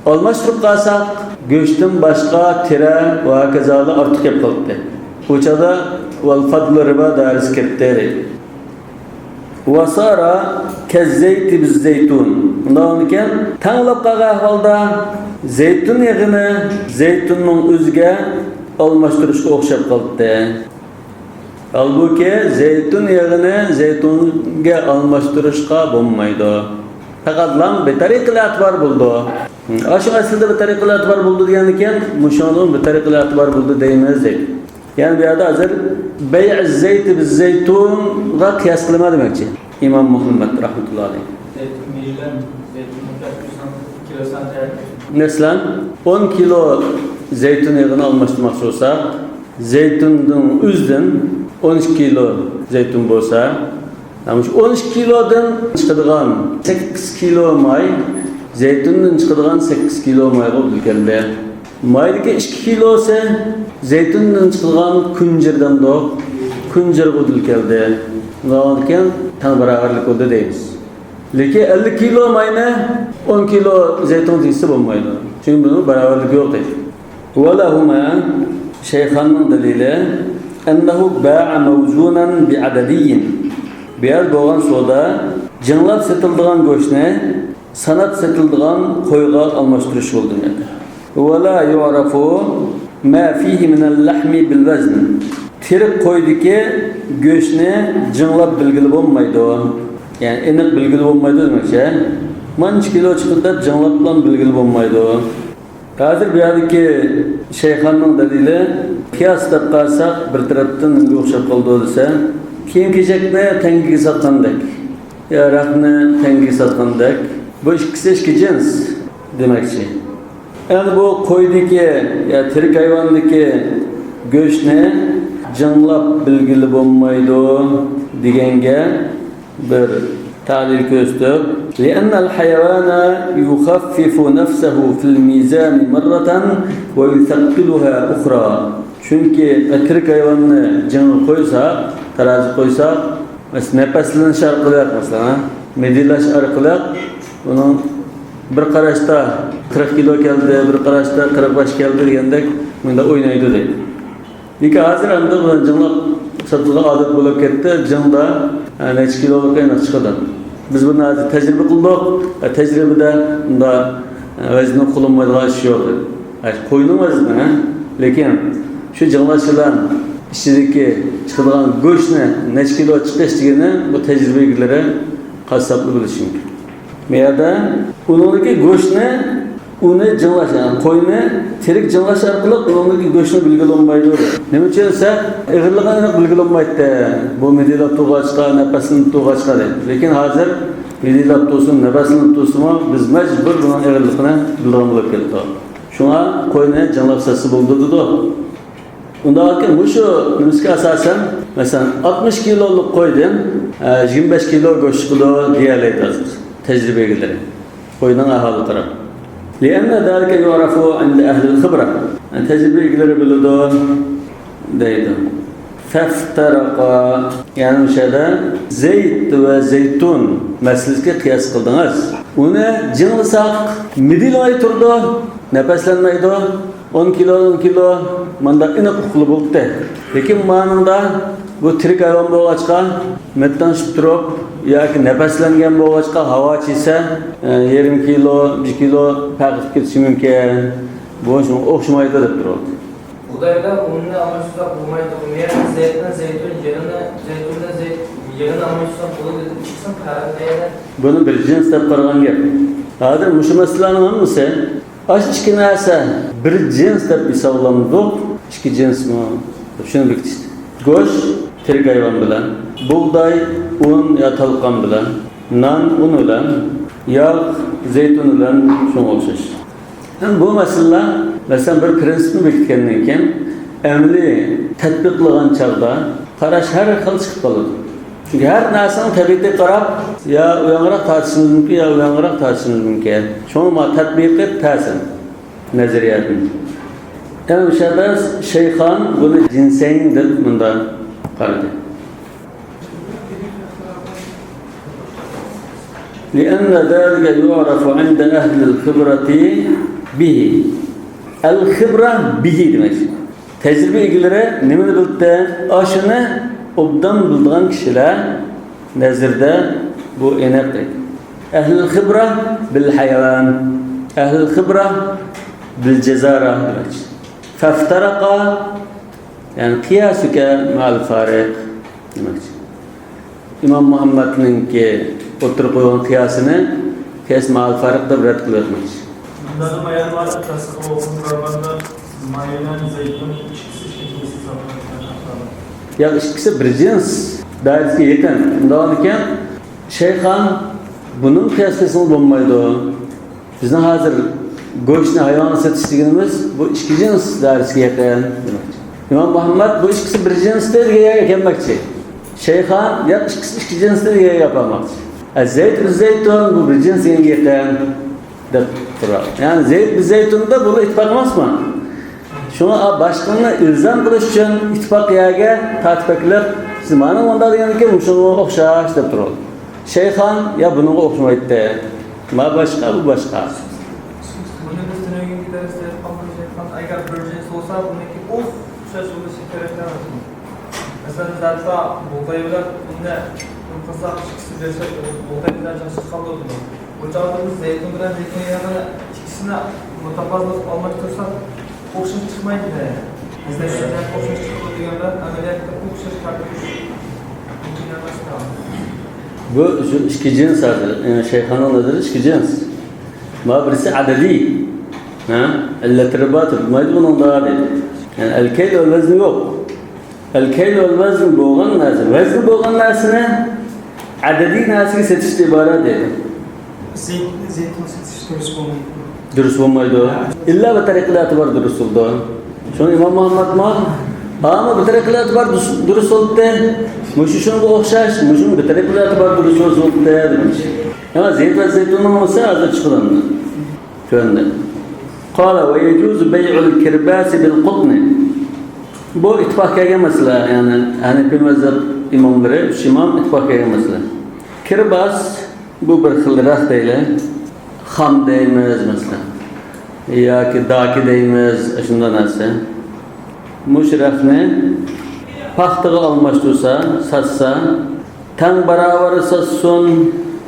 ئالماشتۇرۇپ قالساق، گۆشتىن باشقا تېرە ۋە ھاكازالار ئارتۇق كەپ قالىدۇ. بۇ چاغدا والفضل ربا دائىرىسىگە كىرىدۇ. وصار كالزيت بالزيتون. ئۇنداق ئىكەن، تەڭلەپ قالغان ئەھۋالدا زەيتۇن يېغىنى زەيتۇننىڭ ئۆزىگە ئالماشتۇرۇشقا ئوخشاپ قالدى. ھالبۇكى، زەيتۇن يېغىنى زەيتۇنگە ئالماشتۇرۇشقا بولمايدۇ. پەقەتلا بىتەرىقىل ئەتىبار بولىدۇ. ئاشۇ ئەسلىدە بىتەرىقىل ئەتىبار بولىدۇ دېگەندىكىن، مۇشۇنىڭدىن بىتەرىقىل ئەتىبار بولىدۇ دەيمىز دەيدۇ. يەنى بۇ يەردە ھازىر بەيئ زەيت بىزەيتۇنغا قىياس قىلىمەن دېمەكچى. ئىمام مۇھەممەد رەھمەتۇللا ئەلەيھ. زەيتۇن مېيىلەن، زەيتۇن مۇكەپپىسىنىڭ كىلوسىنى تەييار قىلىش. مەسىلەن، ئون كىلو زەيتۇن يېغىنى ئالماشتۇرماقچى بولساق، زەيتۇندىن ئۆزىدىن ئون ئىككى كىلو زەيتۇن بولسا، مۇشۇ ئون ئىككى كىلودىن چىقىدىغان سەككىز كىلو ماي زەيتۇندىن چىقىدىغان سەككىز كىلو مايغا ئۇدۇل كەلدى. مايدىكى ئىككى كىلوسى زەيتۇندىن چىقىدىغان كۇنجۇر دەمدۇق، كۇنجۇرغا ئۇدۇل كەلدى. ئۇنداقكەن تەڭ باراۋەرلىك بولدى دەيمىز. لېكىن ئەللىك كىلو ماينى ئون كىلو زەيتۇن دېسە بولمايدۇ. چۈنكى بۇنىڭ باراۋەرلىكى يوق دەيدۇ. ولهما، شەيخاننىڭ دەلىلى، أنه باع موزونا بعددي. بۇ يەردە بولغان سودا جىڭلاپ سېتىلىدىغان گۆشنى ساناپ سېتىلىدىغان قويغا ئالماشتۇرۇش بولدى. ولا يعرف ما فيه من اللحم بالوزن. تىرىك قويدىكى گۆشنى جىڭلاپ بىلگىلى بولمايدۇ. يەنى ئېنىق بىلگىلى بولمايدۇ دېمەكچى. مانچە كىلو چىقىدۇ دەپ جىڭلاپلا بىلگىلى بولمايدۇ. ھازىر بۇ يەردىكى شەيخاننىڭ دەلىلى، قىياس دەپ قارىساق، بىر تەرەپتىن نېمىگە ئوخشاپ قالىدۇ دېسە، كىيىم-كېچەكنى تەڭگىگە ساتقاندەك، يا ھاراقنى تەڭگىگە ساتقاندەك، بۇ ئىككىسى ئىككى جىنس دېمەكچى. ئەمدى بۇ قويدىكى يا تىرىك ھايۋاندىكى گۆشنى جىڭلاپ بىلگىلى بولمايدۇ دېگەنگە بىر تەلىل كۆرسىتىپ، لأن الحيوان يخفف نفسه في الميزان مرة ويثقلها أخرى. چۈنكى تىرىك ھايۋاننى جىڭغا قويساق، تارازىغا قويساق، مەسىلەن، نەپەسلىنىش ئارقىلىق، مەسىلەن، ھە، مىدىرلاش ئارقىلىق ئۇنىڭ بىر قاراشتا قىرىق كىلو كەلدى، بىر قاراشتا قىرىق بەش كەلدى دېگەندەك مۇنداق ئوينايدۇ دەيدۇ. لېكىن ھازىر ئەمدى بۇنى جىڭلاپ ساتىدىغان ئادەت بولۇپ كەتتى. جىڭدا، ئە، نەچچە كىلولۇق ئېنىق چىقىدۇ. بىز بۇنى ھازىر تەجرىبە قىلدۇق. ئە، تەجرىبىدە بۇنداق، ئە، ۋەزىننى قوللانمايدىغان ئىش يوق. ئە، قوينىڭ ۋەزنى، ھە؟ لېكىن شۇ جىڭلاش بىلەن ئىچىدىكى چىقىدىغان گۆشنى نەچچە كىلو چىقىش دېگىنى بۇ تەجرىبە ئىگىلىرى قاسساپلا بىلىشى مۇمكىن. بۇ يەردە ئۇنىڭدىكى گۆشنى، ئۇنى جىڭلاش، يەنى قوينى تىرىك جىڭلاش ئارقىلىق ئۇنىڭدىكى گۆشنى بىلگىلى بولمايدۇ. نېمە ئۈچۈن دېسە، ئېغىرلىقىنى ئېنىق بىلگىلى بولمايتتى. بۇ مىدىرلاپ تۇرغاچقا، نەپەسلىنىپ تۇرغاچقا دەيدۇ. لېكىن ھازىر مىدىرلاپ تۇرسىمۇ، نەپەسلىنىپ تۇرسىمۇ، بىز مەجبۇر بۇنىڭ ئېغىرلىقىنى بىلىدىغان بولۇپ كەتتۇق. شۇڭا قوينى جىڭلاپ ساتسا بولىدۇ دېدۇق. ئۇنداق ئىكەن، مۇشۇ نېمىسىگە ئاساسەن، مەسىلەن، ئاتمىش كىلولۇق قويدىن، ئە، يىگىرمە بەش كىلو گۆش چىقىدۇ دېيەلەيدۇ ھازىر تەجرىبە ئىگىلىرى. قوينىڭ ئەھۋالىغا قاراپ. لأن ذلك يعرف عند أهل الخبرة. يەنى تەجرىبە ئىگىلىرى بىلىدۇ دەيدۇ. فافترقا. يەنى مۇشۇ يەردە زەيت ۋە زەيتۇن مەسىلىسىگە قىياس قىلدىڭىز. ئۇنى جىڭلىساق، مىدىرلىماي تۇرىدۇ، نەپەسلەنمەيدۇ. ئون كىلو، ئون كىلو، مانداق ئېنىقلىقلا بولۇپتۇ. لېكىن مانىڭدا بۇ تىرىك ھايۋان بولغاچقا، مەتتانشىپ تۇرۇپ ياكى نەپەسلەنگەن بولغاچقا، ھاۋا چىيسا، ئە، يېرىم كىلو، بىر كىلو پەرق قىلىپ كېتىشى مۇمكىن. بۇ شۇڭا ئوخشىمايدۇ دەپ تۇرۇۋاتىدۇ. بۇغدايدا ئۇننى ئالماشتۇرساق بولمايدۇ، زەيتنى زەيتۇن، يېغىنى، زەيتۇننى زەيت، يېغىنى ئالماشتۇرساق بولىدۇ دېدىم، ئىككىسىنىڭ پەرقى نېمىدە؟ بۇنى بىر جىنس دەپ قارىغان گەپ. ھازىر مۇشۇ مەسىلىلەرنىڭ ھەممىسى ئاشۇ ئىككى نەرسە بىر جىنس دەپ ھېسابلانمىدۇق، ئىككى جىنسمۇ؟ شۇنى بېكىتىشتى. گۆش تىرىك ھايۋان بىلەن، بۇغداي، ئۇن يا تالقان بىلەن، نان ئۇن بىلەن، ياغ زەيتۇن بىلەن شۇنىڭغا ئوخشاش. ھەم بۇ مەسىلىلەر، مەسىلەن، بىر پىرىنسىپنى بېكىتكەندىن كېيىن، ئەمەلىي تەتبىق قىلغان چاغدا قاراش ھەر خىل چىقىپ قالىدۇ. چۈنكى ھەر نەرسىنىڭ تەبىئىتىگە قاراپ، يا ئۇ ياڭراق تارتىشىمىز مۇمكىن، يا ئۇ ياڭراق تارتىشىمىز مۇمكىن. شۇڭا ما تەتبىقى تەسىر نەزەرىيەتىنى. ئەمما شەيخان بۇنى جىنسەين دەپ مۇنداق قارىدى. لأن ذلك يعرف عند أهل الخبرة به. ئەل خىبرە بىھى دېمەك. تەجرىبە ئىگىلىرى نېمىنى بىلدى؟ ئاشۇنى ئوبدان بىلىدىغان كىشىلەر نەزىرىدە بۇ ئېنىق. ئەھلىل خىبرە بىل ھايۋان، ئەھلىل خىبرە بىل جەزارە دېمەكچى. فەفتەرەقا، يەنى قىياسۇكە مەل فارىق دېمەكچى. ئىمام مۇھەممەدنىڭكى ئوتتۇرىغا قويغان قىياسىنى قىياس مەل فارىق دەپ رەت قىلىۋەتمەكچى. بۇنداق بايان بار، تەسىققە ئوقۇپ بارغاندا ماينان زەيتۇن ئىككىسى ئىككىنچىسى ھېسابلانغان. ياق، ئىككىسى بىر جىنس دائىرىسىگە يېقىن. ئۇنداق ئىكەن، شەيخان بۇنىڭ قىياس قىلسىڭىز بولمايدۇ. بىزنىڭ ھازىر گۆشنى ھايۋانغا سېتىش دېگىنىمىز بۇ ئىككى جىنس دائىرىسىگە يېقىن دېمەكچى. ئىمام مۇھەممەد بۇ ئىككىسى بىر جىنس دېگەن يەرگە كەلمەكچى. شەيخان ياق، ئىككىسى ئىككى جىنس دېگەن يەرگە ئاپارماقچى. ئە، زەيت بىر زەيتۇن بۇ بىر جىنس دېگەنگە يېقىن دەپ تۇرار. يەنى زەيت بىر زەيتۇندا بۇ ئىتتىپاق ئەمەسمۇ؟ شۇڭا باشقىنى ئىلزام قىلىش ئۈچۈن ئىتتىپاق يەرگە تارتىپ ئەكېلىپ، سىز مانا مۇنداق دېگەندىكىن مۇشۇنىڭغا ئوخشاش دەپ تۇرىدۇ. شەيخان يا بۇنىڭغا ئوخشىمايتتى. ما باشقا، بۇ باشقا. بۇنى بىز تۈنۈگۈنكى دەرستە ئېيتقان بىر شەيخان، ئەگەر بىر جىنس بولسا، بۇنىڭكى ئوخشاش بولۇشى كېرەك ئەمەسمۇ؟ مەسىلەن، بىز ھەتتا بۇغداي بىلەن ئۇننى قىلساق، ئىككىسى بىر شەي، بۇغداي بىلەن جىنسلىق قالدۇردىمۇ؟ بۇ چاغدا بىز زەيتۇن بىلەن زەيتۇن يېغىنى ئىككىسىنى مۇتاپازىلىق ئالماشتۇرساق، ئوخشاش چىقمايدۇ. بىزدە شۇنداق ئوخشاش چىقىدۇ دېگەن بىلەن ئەمەلىيەتتە ئوخشاش تارتىش مۇمكىن ئەمەس. بۇ شۇ ئىككى جىنس ھازىر. ئە، شەيخاننىڭ نەزىرىدە ئىككى جىنس. ما بىرسى ئەدەدىي. ھە؟ ئىللەتلىرى بار، تۇرمايدۇ بۇنىڭدا دېدى. يەنى ئەل-كەيل ۋەل-ۋەزن يوق. ئەل-كەيل ۋەل-ۋەزن بولغان نەرسە، ۋەزن بولغان نەرسىنى ئەدەدىي نەرسىگە سېتىشتىن ئىبارەت دېدى. زەيت، زەيتۇن سېتىش دۇرۇس بولمايدۇ. دۇرۇس بولمايدۇ. ئىللا بىر تەرەپلەر ئېتىبار دۇرۇس بولىدۇ. شۇڭا ئىمام مۇھەممەدمۇ، ئەمما بىر تەرەپلەر ئېتىبار دۇرۇس، دۇرۇس بولدى. مۇشۇ شۇنىڭغا ئوخشاش، مۇشۇنىڭ بىر تەرەپلەر ئېتىبار دۇرۇس بولدى دېمەكچى. ئەمما زەيت ۋە زەيتۇننىڭ بولسا ھازىر چىقىدۇ. تۆۋەندە. قال ويجوز بيع الكرباس بالقطن. بۇ ئىتتىپاق كەلگەن مەسىلە، يەنى ھەنەفىي مەزھەپ ئىماملىرى، ئۈچ ئىمام ئىتتىپاق كەلگەن مەسىلە. كىرباس، بۇ بىر خىل رەخت دەيلى. خام دەيمىز، مەسىلەن. ياكى داكى دەيمىز، ئاشۇنداق نەرسە. مۇشۇ رەختنى پاختىغا ئالماشتۇرسا، ساتسا، تەڭ باراۋەر ساتسۇن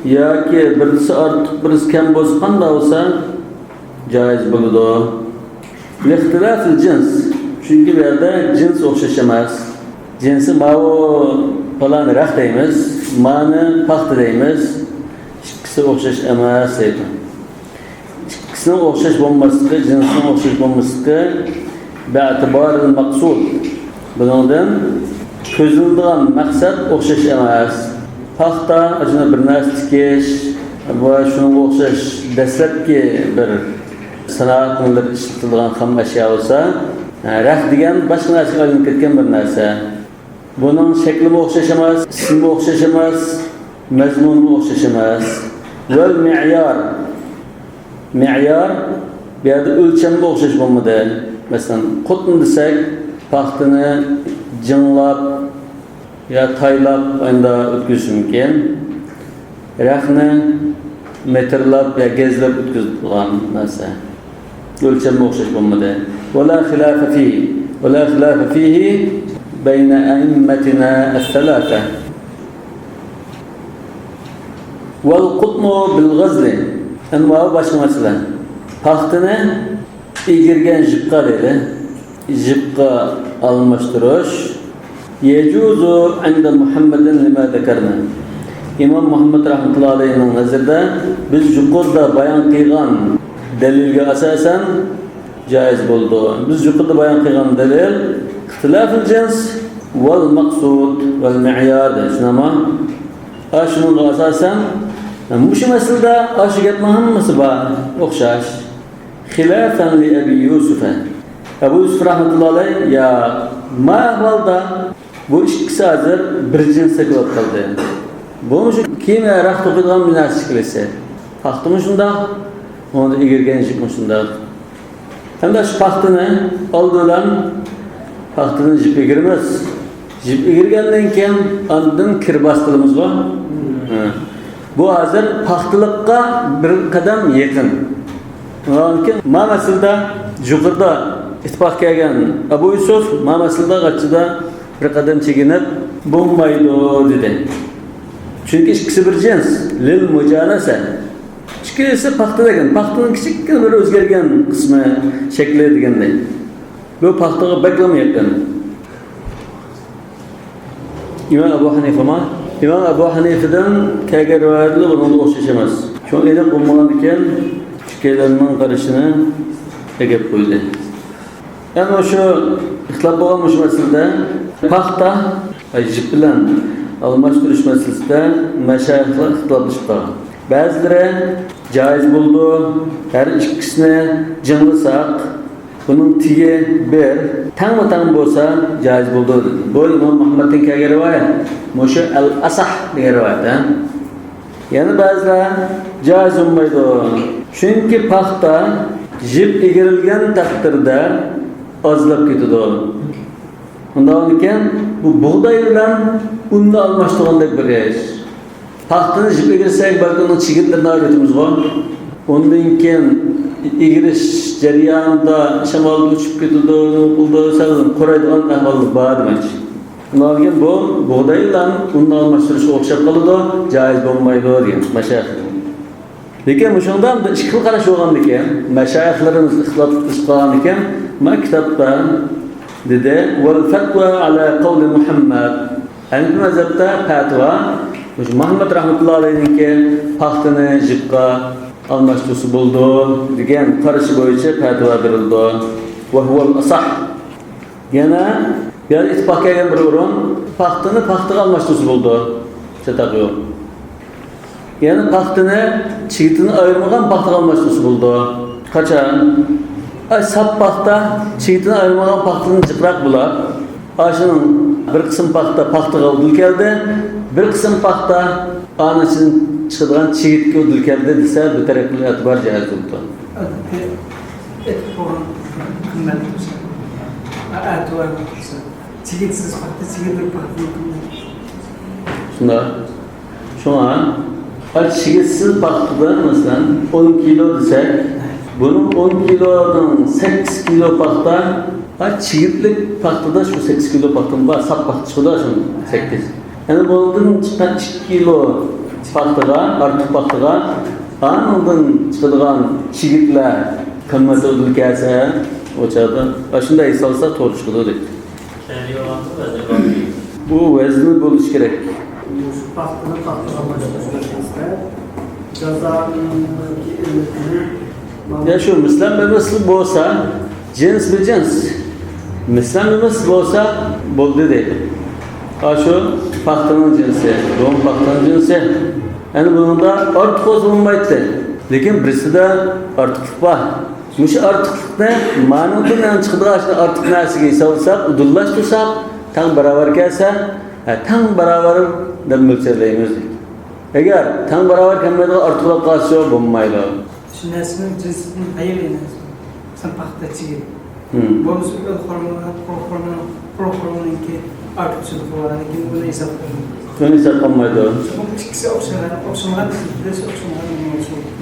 ياكى بىرسى ئارتۇق، بىرسى كەم بولسا قانداق بولسا جايىز بولىدۇ. لاختلاف الجنس، چۈنكى بۇ يەردە جىنس ئوخشاش ئەمەس. جىنسى ماۋۇ پالان رەخت دەيمىز، مانى پاختا دەيمىز. ئىككىسى ئوخشاش ئەمەس دەيدۇ. ئىككىسىنىڭ ئوخشاش بولماسلىقى، جىنسىنىڭ ئوخشاش بولماسلىقى بەتىبارىل مەقسۇد. بۇنىڭدىن كۆزلىنىدىغان مەقسەت ئوخشاش ئەمەس. پاختا، ئاشۇنداق بىر نەرسە تىكىش ۋە شۇنىڭغا ئوخشاش دەسلەپكى بىر سانائەت مىللىرىدا ئىشلىتىلىدىغان خام ئەشيا بولسا، رەخت دېگەن باشقا نەرسىگە ئايلىنىپ كەتكەن بىر نەرسە. بۇنىڭ شەكلىمۇ ئوخشاش ئەمەس، ئىسمىمۇ ئوخشاش ئەمەس، مەزمۇنىمۇ ئوخشاش ئەمەس. ۋەل مىئيار. مىئيار، بۇ يەردە ئۆلچەممۇ ئوخشاش بولمىدى. مەسىلەن، قۇتن دېسەك، پاختىنى جىڭلاپ يا تايلاپ ئاينىدا ئۆتكۈزۈش مۇمكىن. رەختنى مېتىرلاپ يا گەجلەپ ئۆتكۈزىدىغان نەرسە. ئۆلچەممۇ ئوخشاش بولمىدى. ولا خلاف فيه، ولا خلاف فيه بين أئمتنا الثلاثة. والقطن بالغزل. ئەمما باشقا مەسىلە. پاختىنى ئېگىرگەن جىپقا دەيدۇ. جىپقا ئالماشتۇرۇش. يجوز عند محمد لما ذكرنا. ئىمام مۇھەممەد رەھمەتۇللا ئەلەيھىنىڭ نەزىرىدە بىز يۇقىرىدا بايان قىلغان دەلىلگە ئاساسەن جايىز بولىدۇ. بىز يۇقىرىدا بايان قىلغان دەلىل اختلاف الجنس والمقصود والمعيار دەيدۇ. شۇنداقمۇ؟ ئاشۇنىڭغا ئاساسەن، مۇشۇ مەسىلىدە ئاشۇ گەپنىڭ ھەممىسى بار، ئوخشاش. خلافا لأبي يوسف. ئەبۇ يۈسۈپ رەھمەتۇللا ئەلەيھ، يا، ما ئەھۋالدا بۇ ئىككىسى ھازىر بىر جىنستا كېلىپ قالدى. بۇمۇ شۇ كىيىم ۋە رەخت توقۇيدىغان بىر نەرسە شەكلىسى. پاختىمۇ شۇنداق، ئۇنىڭدا ئېگىرگەن جىپمۇ شۇنداق. ھەمدە شۇ پاختىنى ئالدى بىلەن پاختىدىن جىپ ئېگىرىمىز. جىپ ئېگىرگەندىن كېيىن ئاندىن كىرباس قىلىمىزغۇ؟ ھە. بۇ ھازىر پاختىلىققا بىر قەدەم يېقىن. ئۇنىڭدىن كېيىن ما مەسىلىدە يۇقىرىدا ئىتتىپاق كەلگەن ئەبۇ يۈسۈپ ما مەسىلىدە غاچچىدا بىر قەدەم چېكىنىپ بولمايدۇ دېدى. چۈنكى ئىككىسى بىر جىنس، لىل مۇجانەسە. ئىككىلىسى پاختا دېگەن، پاختىنىڭ كىچىككىنە بىر ئۆزگەرگەن قىسمى، شەكلى دېگەندەك. بۇ پاختىغا بەكلا يېقىن. ئىمام ئەبۇ ھەنىفىمۇ؟ ئىمام ئەبۇ ھەنىفىدىن كەلگەن رىۋايەتلەر بۇنىڭغا ئوخشاش ئەمەس. شۇڭا ئېنىق بولمىغاندىكىن، ئىككىيلەننىڭ قارىشىنى ئەگەپ قويدى. يەنى مۇشۇ ئىختىلاپ بولغان مۇشۇ مەسىلىدە پاختا، ئاي، جىپ بىلەن ئالماشتۇرۇش مەسىلىسىدە مەشايىخلار ئىختىلاپلىشىپ قالغان. بەزىلىرى جايىز بولىدۇ، ھەر ئىككىسىنى جىڭلىساق، بۇنىڭ تېگى بىر، تەڭمۇ تەڭ بولسا جايىز بولىدۇ دېدى. بۇ ئىمام مۇھەممەدتىن كەلگەن رىۋايەت. مۇشۇ ئەل ئەسەھ دېگەن رىۋايەت، ھە؟ يەنە بەزىلەر جايىز بولمايدۇ. چۈنكى پاختا جىپ ئېگىرىلگەن تەقدىردە ئازلاپ كېتىدۇ. ئۇنداقكەن بۇ بۇغداي بىلەن ئۇننى ئالماشتۇرغاندەك بىر ئىش. پاختىنى جىپ ئېگىرسەك، بەلكى ئۇنىڭ چىگىتلىرىنى ئايرىۋېتىمىزغۇ. ئۇندىن كېيىن ئېگىرىش جەريانىدا شامالدا ئۇچۇپ كېتىدۇ، نېمە قىلىدۇ، سەل قۇرايدىغان ئەھۋاللار بار دېمەكچى. ئۇنىڭدىن كېيىن بۇ بۇغداي بىلەن ئۇننى ئالماشتۇرۇشقا ئوخشاپ قالىدۇ، جايىز بولمايدۇ دېگەن مەشايىخ. لېكىن مۇشۇنىڭدا ئىككى خىل قاراش بولغاندىكىن، مەشايىخلىرىمىز ئىختىلاپ قىلىشقاندىكىن، مانا كىتابتا دېدى، والفتوى على قول محمد. ھەنىفىي مەزھەپتە پەتىۋا، مۇشۇ مۇھەممەد رەھمەتۇللا ئەلەيھنىڭكى پاختىنى جىپقا ئالماشتۇرسا بولىدۇ دېگەن قارىشى بويىچە پەتىۋا بېرىلىدۇ. ۋەھۇۋەل ئەسەھ. يەنە بۇ يەردە ئېيتىپ باققان بىر ئورۇن، پاختىنى پاختىغا ئالماشتۇرسا بولىدۇ. چاتاق يوق. يەنە پاختىنى چىگىتىنى ئايرىمىغان پاختىغا ئالماشتۇرسا بولىدۇ. قاچان؟ ئاي، ساپ پاختا چىگىتىنى ئايرىمىغان پاختىدىن جىقراق بولاپ، ئاشۇنىڭ بىر قىسىم پاختا پاختىغا ئۇدۇل كەلدى، بىر قىسىم پاختا ئانىڭ ئىچىدىن چىقىدىغان چىگىتكە ئۇدۇل كەلدى دېسە، بىر تەرەپ بىلەن ئېتىبار جايىز بولىدۇ. ئادەتتە ئېيتىپ قويغان قىممەت تۇرسا، ئەتىۋار تۇرسا، چىگىتسىز پاختا، چىگىتلىك پاختىنىڭ قىممىتى. شۇنداق. شۇڭا، ئا، چىگىتسىز پاختىدا، مەسىلەن، ئون كىلو دېسەك، بۇنىڭ ئون كىلونىڭ سەككىز كىلو پاختا، ئا، چىگىتلىك پاختىدا شۇ سەككىز كىلو پاختىمۇ بار، ساپ پاختا چىقىدۇ شۇ سەككىز. يەنى بۇنىڭدىن چىققان ئىككى كىلو پاختىغا، ئارتۇق پاختىغا، ئانىڭدىن چىقىدىغان چىگىتلەر قىممىتى ئۇدۇل كەلسە، ئۇ چاغدا، ئا، شۇنداق ھېسابلىساق توغرا چىقىدۇ دەيدۇ. بۇ ۋەزنى بولۇشى كېرەك. مۇشۇ پاختىنى پاختىغا ئالماشتۇرۇش مەسىلىسىدە جازانىڭكى ئىللىتىنى يا شۇ مىسلان بىمىسل بولسا، جىنس بىجىنس. مىسلان بىمىسل بولسا بولدى دەيدۇ. ئاشۇ پاختىنىڭ جىنسى، بۇمۇ پاختىنىڭ جىنسى. يەنى بۇنىڭدا ئارتۇق بولسا بولمايتتى. لېكىن بىرسىدە ئارتۇقلۇق بار. مۇشۇ ئارتۇقلۇقنى مانىڭدىن چىقىدىغان ئاشۇ ئارتۇق نەرسىگە ھېسابلىساق، ئۇدۇللاشتۇرساق، تەڭ باراۋەر كەلسە، ھە، تەڭ باراۋەر دەپ مۆلچەرلەيمىز. ئەگەر تەڭ باراۋەر كەلمەيدىغان ئارتۇقلۇق قالسا، بولمايدۇ. شۇ نەرسىنىڭ جىنسىدىن ئايرىلىدۇ. مىسال، پاختا چىگىت. ھىم. بولمىسا ئۆي خورما، قۇرۇق خورما، قۇرۇق خورمىنىڭكى ئارتۇقچىلىقى بار، لېكىن بۇنى ھېساب قىلمايدۇ. بۇنى ھېساب قىلمايدۇ. بۇ ئىككىسى ئوخشىمىغان، ئوخشىمىغان، بىرسى ئوخشىمىغان، بىرسى ئوخشىمىغان.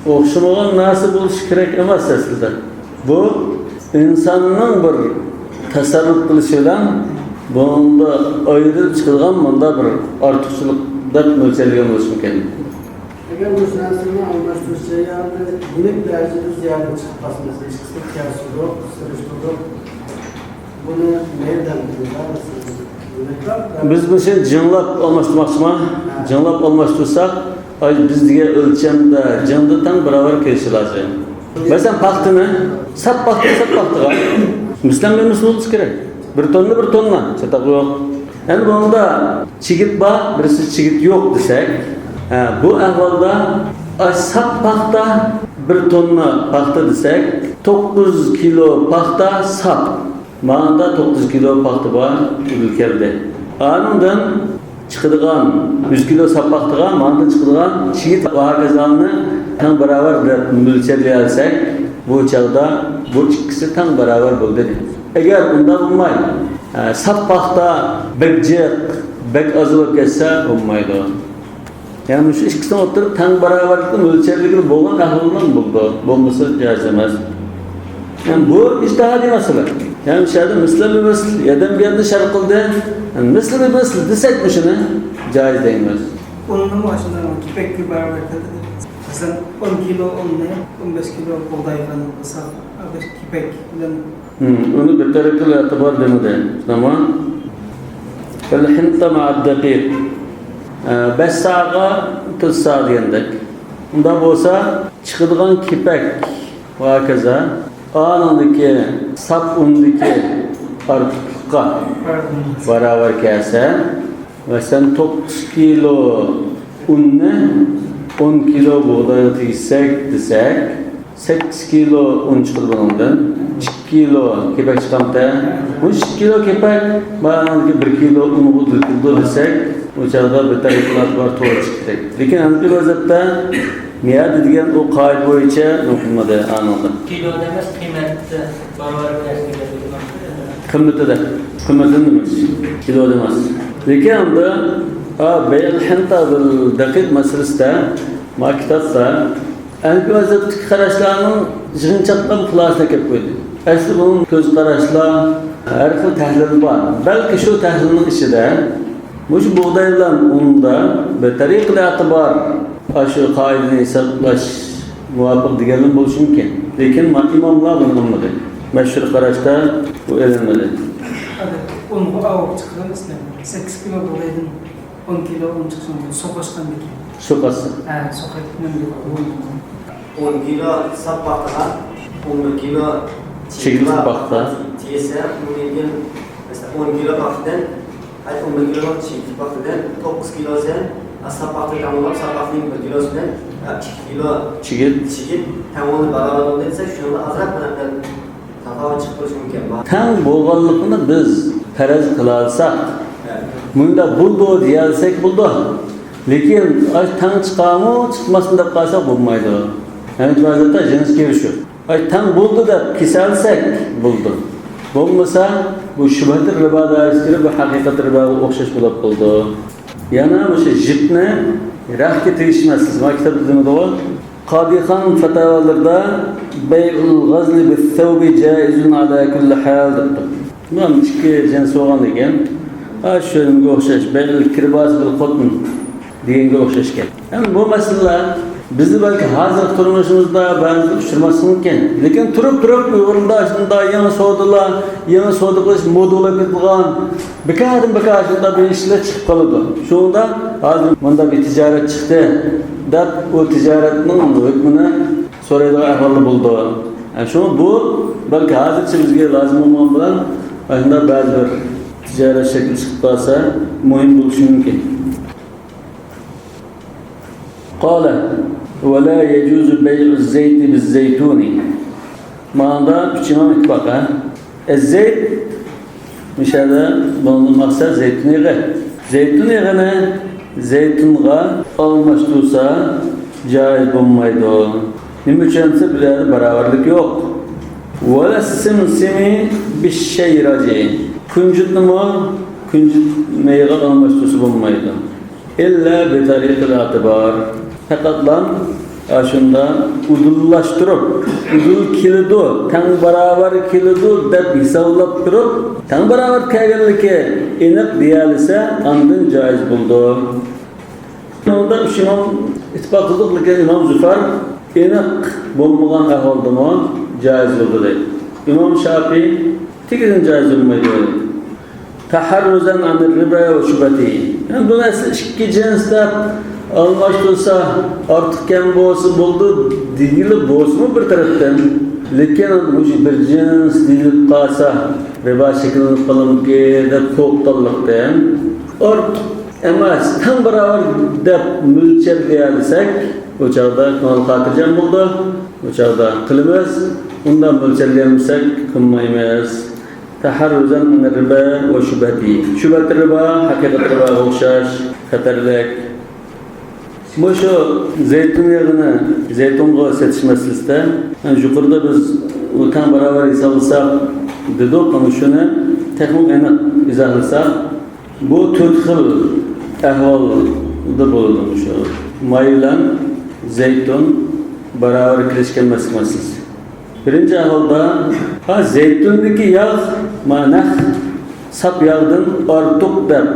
ئوخشىمىغان نەرسە بولۇشى كېرەك ئەمەس ئەسلىدە. بۇ ئىنساننىڭ بىر تەسەررۇپ قىلىشى بىلەن بۇنىڭدا ئايرىلىپ چىقىدىغان مۇنداق بىر ئارتۇقچىلىق دەپ مۆلچەرلىگەن بولۇشى مۇمكىن. ئەگەر مۇشۇ نەرسىنى ئالماشتۇرۇش جەريانىدا يېنىك دەرىجىدە زىيادە چىقىپ قالسا، مەسىلەن، ئىككىسىنى قىياسلىدۇق، سېلىشتۇردۇق. بۇنى نەدىن بىلىمىز؟ بىز بۇنى جىڭلاپ ئالماشتۇرماقچىما؟ جىڭلاپ ئالماشتۇرساق، ئاي، بىز دېگەن ئۆلچەمدە جىڭدا تەڭ باراۋەر كېلىشى لازىم. مەسىلەن، پاختىنى، ساپ پاختا، ساپ پاختىغا مىسلان بىر مىسل بولمىسا كېرەك. بىر توننا، بىر توننا، چاتاق يوق. ئەمدى بۇنىڭدا چىگىت بار، بىرسى چىگىت يوق دېسەك، ھە، بۇ ئەھۋالدا، ئاي، ساپ پاختا بىر توننا پاختا دېسەك، توققۇز كىلو پاختا ساپ. مانىدا توققۇز كىلو پاختا بار، ئۇدۇل كەلدى. ئانىڭدىن چىقىدىغان يۈز كىلو ساپ پاختىغا مانىدا چىقىدىغان چىگىت ۋە ھاكازانى تەڭ باراۋەر دەپ مۆلچەرلىيەلىسەك، بۇ چاغدا بۇ ئىككىسى تەڭ باراۋەر بولدى. ئەگەر ئۇنداق بولماي، ئە، ساپ پاختا بەك جىق، بەك ئاز بولۇپ كەتسە بولمايدۇ. يەنى مۇشۇ ئىككىسىنىڭ ئوتتۇرىدا تەڭ باراۋەرلىكنى مۆلچەرلىگىلى بولغان ئەھۋاللار بولىدۇ. بولمىسا جائىز ئەمەس. يەنى بۇ ئىجتىھادىي مەسىلە. يەنى مۇشۇ يەردە مىسلى بىمىسل، يەدەم بىيەدنى شەرھ قىلدى. يەنى مىسلى بىمىسل دېسەك مۇشۇنى جائىز دەيمىز. ئۇننىمۇ ئاشۇنداق كېپەككە باراۋەر قىلدى. مەسىلەن، ئون كىلو ئۇننى، ئون بەش كىلو بۇغدايغا قىلساق، كېپەك بىلەن ھىم، ئۇنى بىر تەرەپ قىل ئېتىبار دېمىدى. شۇنداقمۇ؟ فالحنطة مع الدقيق. ئە، بەش ساغا تۆت سا دېگەندەك. ئۇنداق بولسا، چىقىدىغان كېپەك ۋە ھاكازا، ئانىڭدىكى ساپ ئۇندىكى ئارتۇقلۇققا باراۋەر كەلسە، مەسىلەن، توققۇز كىلو ئۇننى ئون كىلو بۇغدايغا تېگىشسەك دېسەك، سەككىز كىلو ئۇن چىقىدۇ بۇنىڭدىن. ئىككى كىلو كېپەك چىقامتى؟ بۇ ئىككى كىلو كېپەك، مانا بىر كىلو ئۇنغا ئۇدۇل كېلىدۇ دېسەك، ئۇ چاغدا بىر تەرەپ قىلىۋاتقان توغرا چىقتى. لېكىن ھەنىپىي مەزھەپتە نىيەت دېگەن ئۇ قائىدە بويىچە نوقۇلمىدى ئانىڭدا. كىلو دېمەس، قىممەت بارابەر بىلەن قىممىتىدە، قىممىتىدە دېمەس، كىلو دېمەس. لېكىن ئاندا، ھا، بەيئۇل ھىنتە بىل دەقىق مەسىلىسىدە، ما كىتابتا ھەنىپىي مەزھەپتىكى قاراشلارنىڭ يىغىنچاقلىغان خۇلاسىسىنى كەپ قويدى. ئەسلى بۇنىڭ كۆز قاراشلار، ھەر خىل تەھلىل بار. بەلكى شۇ تەھلىلنىڭ ئىچىدە مۇشۇ بۇغداي بىلەن ئۇندا بىر تەرىقىل ئەتىبار، ئاشۇ قائىدىنى ھېسابلاش مۇۋاپىق دېگەنلىرىمۇ بولۇشى مۇمكىن. لېكىن ما-، ئىماملار بۇنى ئالمىدى. مەشھۇر قاراشتا بۇ ئېلىنمىدى. ئۇنغا ئاۋۇپ چىقىدۇ، مەسىلەن، سەككىز كىلو بۇغدايدىن ئون كىلو ئۇن چىقىشى مۇمكىن، سوقۇشقاندىكىن. سوقۇشسا. ھە، سوقۇپ نېمە دەيدۇ؟ ئون كىلو ساپ پاختىغا، ئون بىر كىلو چىگىت پاختا تېگىسە، ئۇنىڭدىن كېيىن، مەسىلەن، ئون كىلو پاختىدىن، ئاي، ئون بىر كىلو چىگىت پاختىدىن توققۇز كىلو سەن، ساپ پاختىنى تەڭلەپ، ساپ پاختىنىڭ بىر كىلوسى بىلەن، ئىككى كىلو چىگىت. چىگىت تەڭ بولدى، باراۋەر بولدى دېسە، شۇنىڭدا ئازراق بىر تاپاۋەت چىقىپ تۇرۇشى مۇمكىن. تەڭ بولغانلىقىنى بىز پەرەز قىلالىساق، مۇنداق بولىدۇ دېيەلسەك بولىدۇ. لېكىن ئاش تەڭ چىقارمۇ، چىقماسمۇ دەپ قالساق بولمايدۇ. يەنى بەزىدە جىنس كېلىشىدۇ. ئاي، تەڭ بولدى دەپ كېسەلسەك بولىدۇ. بولمىسا، بۇ شۇبھەتۇر رىبا دائىرىسىگە كىرىپ، بۇ ھەقىقەت رىباغا ئوخشاش بولۇپ قالىدۇ. يەنە مۇشۇ جىپنى رەختكە تېگىشمەسلىك، ما كىتابتا دېمىدىغۇ. قادىخان پەتاۋالىرىدا بەيئۇل غەزلى بىسسەۋبى جائىزۇن ئەلا كۇللى ھال دەپتۇ. مانا ئىككى جىنس بولغان ئىكەن. ھە، شۇنىڭغا ئوخشاش، بەيئۇل كىرباسى بىل قوتۇن دېگەنگە ئوخشاش ئىكەن. يەنى بۇ مەسىلىلەر بىزدە بەلكى ھازىرقى تۇرمۇشىمىزدا بەزىدە ئۇچرىماسلىقى مۇمكىن. لېكىن تۇرۇپ-تۇرۇپ ئۇيغۇرلاردا شۇنداق يېڭى سودىلار، يېڭى سودا قىلىش مودا بولۇپ كېتىدىغان، بىكاردىن بىكار شۇنداق بىر ئىشلار چىقىپ قالىدۇ. شۇنىڭدا ھازىر مۇنداق بىر تىجارەت چىقتى دەپ، ئۇ تىجارەتنىڭ ھۆكمىنى سورايدىغان ئەھۋالدا بولىدۇ. يەنى شۇڭا بۇ بەلكى ھازىرچە بىزگە لازىم بولمىغان بىلەن، ئاشۇنداق بەزى بىر تىجارەت شەكلى چىقىپ قالسا مۇھىم بولۇشى مۇمكىن. قال: ولا يجوز بيع الزيت بالزيتون. مانا ئۈچ ئىمام ئىتتىپاق، ھە؟ ئەززەيت، مۇشۇ يەردە بۇنىڭدىن مەقسەت زەيتۇن يېغى. زەيتۇن يېغىنى زەيتۇنغا ئالماشتۇرسا جائىز بولمايدۇ. نېمە ئۈچۈن دېسە، بۇ يەردە باراۋەرلىك يوق. ولا السمسم بالشيرج. كۈنجۈتنىمۇ كۈنجۈت مېيىغا ئالماشتۇرسا بولمايدۇ. إلا بطريق الاعتبار. پەقەتلا ئاشۇنداق ئۇدۇللاشتۇرۇپ، ئۇدۇل كېلىدۇ، تەڭ باراۋەر كېلىدۇ دەپ ھېسابلاپ تۇرۇپ، تەڭ باراۋەر كەلگەنلىكى ئېنىق دېيەلىسە، ئاندىن جائىز بولىدۇ. ئۇندا ئۈچ ئىمام ئىتتىپاق قىلدۇق، لېكىن ئىمام زۇفەر ئېنىق بولمىغان ئەھۋالدىمۇ جائىز بولىدۇ دەيدۇ. ئىمام شافىئىي تېگىدىن جائىز بولمايدۇ دەيدۇ. تحرزا عن الربا وشبهته. يەنى بۇنى ئەسلى ئىككى جىنس دەپ ئالماشتۇرسا، ئارتۇق كەم بولسا بولىدۇ دېگىلى بولسىمۇ بىر تەرەپتىن. لېكىن مۇشۇ بىر جىنس دېيىلىپ قالسا، رىبا شەكىللىنىپ قالامدىكىن دەپ قورققانلىقتىن، ئارتۇق ئەمەس، تەڭ باراۋەر دەپ مۆلچەرلىيەلىسەك، ئۇ چاغدا كۆڭۈل خاتىرجەم بولىدۇ. ئۇ چاغدا قىلىمىز، ئۇنداق مۆلچەرلىيەلمىسەك، قىلمايمىز. تحرزا عن الربا وشبهته. شۇبھەت رىبا، ھەقىقەت رىباغا ئوخشاش، خەتەرلىك. مۇشۇ زەيتۇن يېغىنى زەيتۇنغا سېتىش مەسىلىسىدە، يەنى يۇقىرىدا بىز ئۇ تەڭ باراۋەر ھېسابلىساق دېدۇق، ئەمما شۇنى تېخىمۇ ئېنىق ئىزاھلىساق، بۇ تۆت خىل ئەھۋالدا بولىدۇ مۇشۇ ماي بىلەن زەيتۇن باراۋەر كېلىشكەن مەسىلىسى. بىرىنچى ئەھۋالدا، ھا، زەيتۇندىكى ياغ، ما، نەق ساپ ياغدىن ئارتۇق دەپ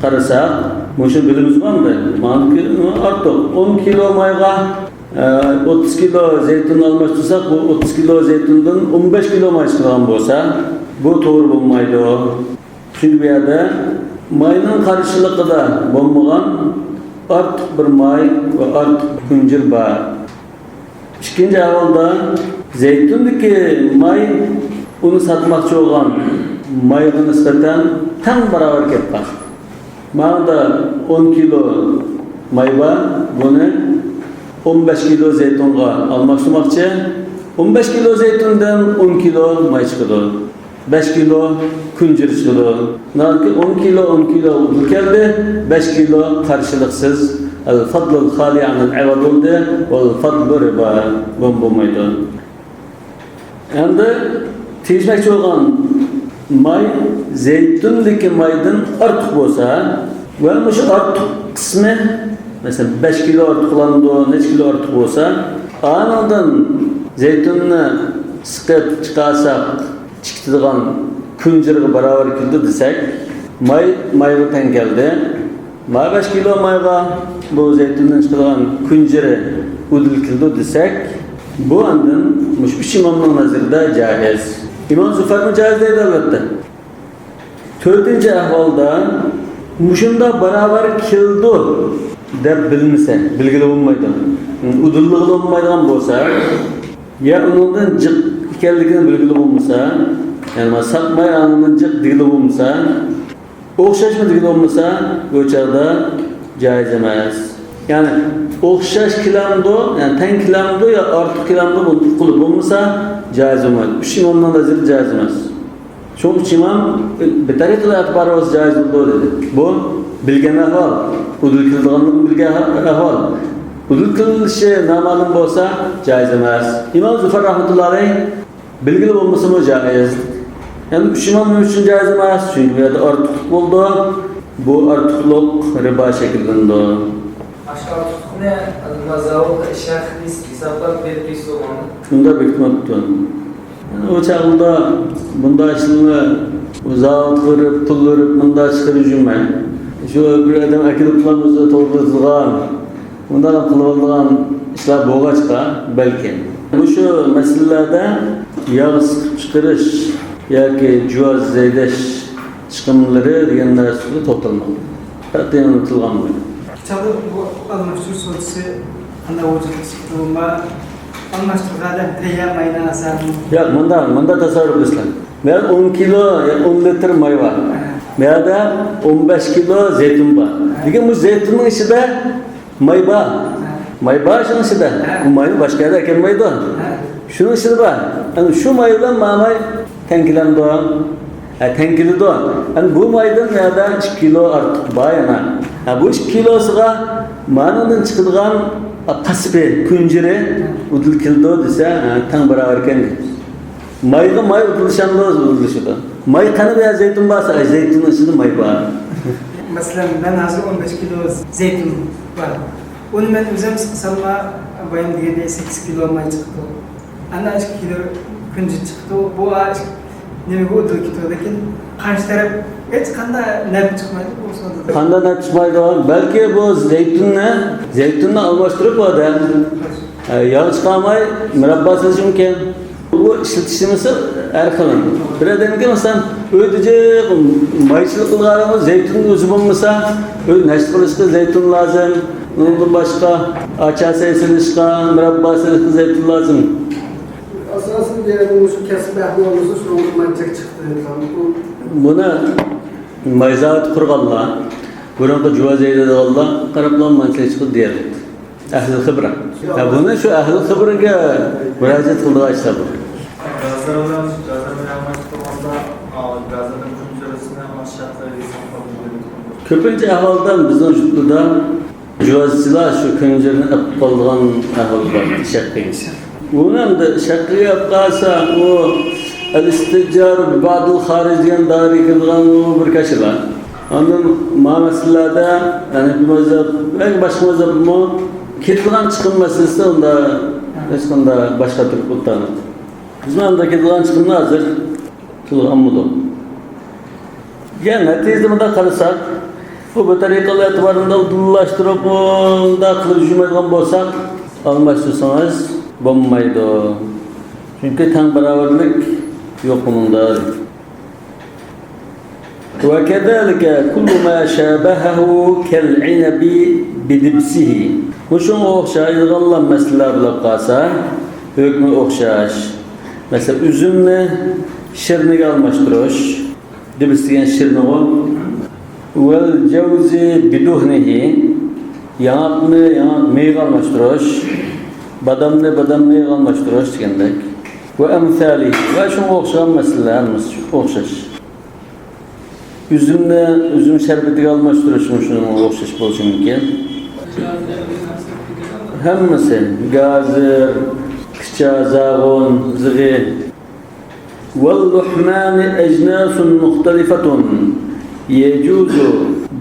قارىساق، مۇشۇ بىلىمىز بار ئەمدى. مانىڭكى ئارتۇق. ئون كىلو مايغا، ئە، ئوتتۇز كىلو زەيتۇن ئالماشتۇرساق، بۇ ئوتتۇز كىلو زەيتۇندىن ئون بەش كىلو ماي چىقىدىغان بولسا، بۇ توغرا بولمايدۇ. چۈنكى بۇ يەردە ماينىڭ قارشىلىقىدا بولمىغان ئارتۇق بىر ماي ۋە ئارتۇق كۈنجۈر بار. ئىككىنچى ئەھۋالدا زەيتۇندىكى ماي ئۇنى ساتماقچى بولغان مايغا نىسبەتەن تەڭ باراۋەر كېلىپ قالغان. ماڭىدا ئون كىلو ماي بار، بۇنى ئون بەش كىلو زەيتۇنغا ئالماشتۇرماقچى. ئون بەش كىلو زەيتۇندىن ئون كىلو ماي چىقىدۇ. بەش كىلو كۈنجۈر چىقىدۇ. ناھايىتى ئون كىلو، ئون كىلو بۇ كەلدى، بەش كىلو قارشىلىقسىز، الفضل الخالي عن العوض بولدى، والفضل ربا، بۇ بولمايدۇ. ئەمدى تېگىشمەكچى بولغان ماي زەيتۇندىكى مايدىن ئارتۇق بولسا ۋە مۇشۇ ئارتۇق قىسمى، مەسىلەن، بەش كىلو ئارتۇقلىنىدۇ، نەچچە كىلو ئارتۇق بولسا، ئانىڭدىن زەيتۇننى سىقىپ چىقارساق، چىقىدىغان كۈنجۈرگە باراۋەر كېلىدۇ دېسەك، ماي مايغا تەڭ كەلدى. ما بەش كىلو مايغا بۇ زەيتۇندىن چىقىدىغان كۈنجۈرى ئۇدۇل كېلىدۇ دېسەك، بۇ ئاندىن مۇشۇ ئۈچ ئىمامنىڭ نەزىرىدە جائىز. ئىمام زۇفەرمۇ جائىز دەيدۇ، ئەلۋەتتە. تۆتىنچى ئەھۋالدا مۇشۇنداق باراۋەر كېلىدۇ دەپ بىلمىسە، بىلگىلى بولمايدۇ. ئۇدۇللىغىلى بولمايدىغان بولسا، يا ئۇنىڭدىن جىق ئىكەنلىكىنى بىلگىلى بولمىسا، يەنى مانا ساقماي ئاندىن جىق دېگىلى بولمىسا، ئوخشاشمۇ دېگىلى بولمىسا، بۇ چاغدا جائىز ئەمەس. يەنى ئوخشاش كېلەمدۇ، يەنى تەڭ كېلەمدۇ يا ئارتۇق كېلەمدۇ، بۇ ئۇقۇلۇپ بولمىسا جائىز بولمايدۇ. ئۈچ ئىمامنىڭ نەزىرىدە جائىز ئەمەس. شۇڭا ئۈچ ئىمام بىر تەرىقىدە ئېتىبار بولسا جائىز بولىدۇ دېدى. بۇ بىلگەن ئەھۋال، ئۇدۇل كېلىدىغانلىقىنى بىلگەن ئەھۋال. ئۇدۇل كېلىشى نامەلۇم بولسا جائىز ئەمەس. ئىمام زۇفەر رەھمەتۇللا ئەلەيھ بىلگىلى بولمىسىمۇ جائىز. يەنى ئۈچ ئىمام نېمە ئۈچۈن جائىز ئەمەس؟ چۈنكى بۇ يەردە ئارتۇقلۇق بولىدۇ. بۇ ئارتۇقلۇق رىبا شەكىللىنىدۇ. ئاشۇ ئارتۇقلۇقنى زاۋۇتقا ئىش ھەققى ھېسابلاپ بېرىپ بېرسە بولغاندا. ئۇنداق بېكىتمەپتۇ. يەنى ئۇ چاغدا بۇنداق ئىشلارنى زاۋۇتقا بېرىپ، پۇل بېرىپ، مۇنداق چىقىرىپ يۈرمەي. شۇ بىر ئادەم ئەكېلىپلا ئۆزى توغرىلىتىدىغان، مۇنداق قىلىۋالىدىغان ئىشلار بولغاچقا، بەلكىم مۇشۇ مەسىلىلەردە ياغ سىقىپ چىقىرىش ياكى جۇۋاز زەيدەش چىقىملىرى دېگەن نەرسىگە توختالمىغان. قەتئىي ئۇنتۇلغان بۇ. چاغدا بۇ ئالماشتۇرۇش سودىسى قانداق ۋۇجۇدقا چىقتى؟ ئالماشتۇرغان ئادەم تەييار ماينى ئاساسەن. ياق، مۇنداق، مۇنداق تەسەۋۋۇر قىلىسىلەر. مەن ئون كىلو، يا ئون لىتىر ماي بار. ھە. مەيەردە ئون بەش كىلو زەيتۇن بار. ھە. لېكىن بۇ زەيتۇننىڭ ئىچىدە ماي بار. ھە. ماي بار شۇنىڭ ئىچىدە. ھە. بۇ ماينى باشقا يەردە ئەكەلمەيدۇ. ھە. شۇنىڭ ئىچىدە بار. يەنى شۇ ماي بىلەن ما ماي تەڭ كېلەمدۇ؟ ھە، تەڭ كېلىدۇ. يەنى بۇ مايدىن يەردە ئىككى كىلو ئارتۇق بار يەنە. ھە، بۇ ئىككى كىلوسىغا مانىڭدىن چىقىدىغان قاسپى، كۇنجۇرى ئۇدۇل كېلىدۇ دېسە، ھە، تەڭ باراۋەر ئىكەن دەيمىز. مايغا ماي ئۇدۇللىشامدۇ؟ ئۇدۇللىشىدۇ. ماي قېنى بۇ يەردە زەيتۇن بارسا، ئەي، زەيتۇننىڭ ئىچىدە ماي بار. مەسىلەن، مەن ھازىر ئون بەش كىلو زەيتۇن بار. ئۇنى مەن ئۆزۈم سىقساملا، بايام دېگەندەك سەككىز كىلو ماي چىقىدۇ. ئانا ئىككى كىلو كۇنجۇت چىقىدۇ. بۇ ئا-، نېمىگە ئۇدۇل كېتىدۇ، لېكىن قارشى تەرەپ ھېچقانداق نەپ چىقمايدۇ بۇ سودىدا. قانداق نەپ چىقمايدۇ؟ بەلكى بۇ زەيتۇننى، زەيتۇننى ئالماشتۇرۇپ بۇ ئادەم، ئە، ياغ چىقارماي مۇراببا سېلىشى مۇمكىن. بۇ ئىشلىتىش نېمىسى ھەر خىل. بىر ئادەمگە، مەسىلەن، ئۆيدە جىق مايچىلىق قىلغانىڭىز زەيتۇن ئۆزى بولمىسا، ئۆي نەشتە قىلىشقا زەيتۇن لازىم. ئۇنىڭدىن باشقا ئاچار سېلىشقا، مۇراببا سېلىشقا زەيتۇن لازىم. ئاساسەن، دېگەندە مۇشۇ كەسىپ ئەھلى بولمىسا، شۇنىڭدىن مانچە چىقتى دەيدىغان. بۇنى ماي زاۋۇتى قۇرغانلار، بۇرۇنقى جۇۋا زەيدىدىغانلار قاراپلا مانچە چىقتى دېيەلەيدۇ. ئەھلى خىبرە. ھە، بۇنى شۇ ئەھلى خىبرىگە مۇراجىئەت قىلىدىغان ئىشلار بۇ. گازىر بىلەن، گازىر بىلەن ئالماشتۇرغاندا، ئا، گازىرنىڭ كۇنجۇرىسىنى ئاشۇ ياقتا ھېسابلاپ بېرىدۇ. كۆپىنچە ئەھۋالدا بىزنىڭ يۇرتتا جۇۋازچىلار شۇ كۇنجۇرنى ئېلىپ قالىدىغان ئەھۋال بار، شەققىگە. ئۇنى ئەمدى شەققىگە ئېلىپ قالسا، ئۇ ئەل-ئىستىجارۇ بىبەئزىل خارىج دېگەن دائىرىگە كىرىدىغان ئۇ بىر كاشىلا. ئاندىن ما مەسىلىلەردە، يەنى بۇ مەزھەپ، بەلكى باشقا مەزھەپمۇ كېتىدىغان چىقىم مەسىلىسى ئۇندا ھېچقانداق باش قاتۇرۇپ ئولتۇرمايدۇ. بىزمۇ ئەمدى كېتىدىغان چىقىمنى ھازىر تىلغا ئالمىدۇق. يەنى نەتىجىدە مۇنداق قارىساق، بۇ، بۇ تەرىقىلەر ئېتىبارىنى ئۇدۇللاشتۇرۇپ، مۇنداق قىلىپ يۈرمەيدىغان بولساق، ئالماشتۇرسىڭىز بولمايدۇ. چۈنكى تەڭ باراۋەرلىك يوق بۇنىڭدا. وكذلك كل ما شابهه كالعنب بدبسه. مۇشۇنىڭغا ئوخشايدىغانلا مەسىلىلەر بولۇپ قالسا، ھۆكمى ئوخشاش. مەسىلەن، ئۈزۈمنى شىرنىگە ئالماشتۇرۇش. دىبس دېگەن شىرنىغۇ. والجوز بدهنه، ياڭاقنى ياڭاق مېيىغا ئالماشتۇرۇش، بادامنى بادام مېيىغا ئالماشتۇرۇش دېگەندەك. وأمثاله، ۋە شۇنىڭغا ئوخشىغان مەسىلىلەر ھەممىسى ئوخشاش. ئۈزۈمنى ئۈزۈم شەربىتىگە ئالماشتۇرۇشمۇ شۇنىڭغا ئوخشاش بولۇشى مۇمكىن. ھەممىسى، گازىر، قىچا، زاغۇن، زىغى. واللحمان أجناس مختلفة يجوز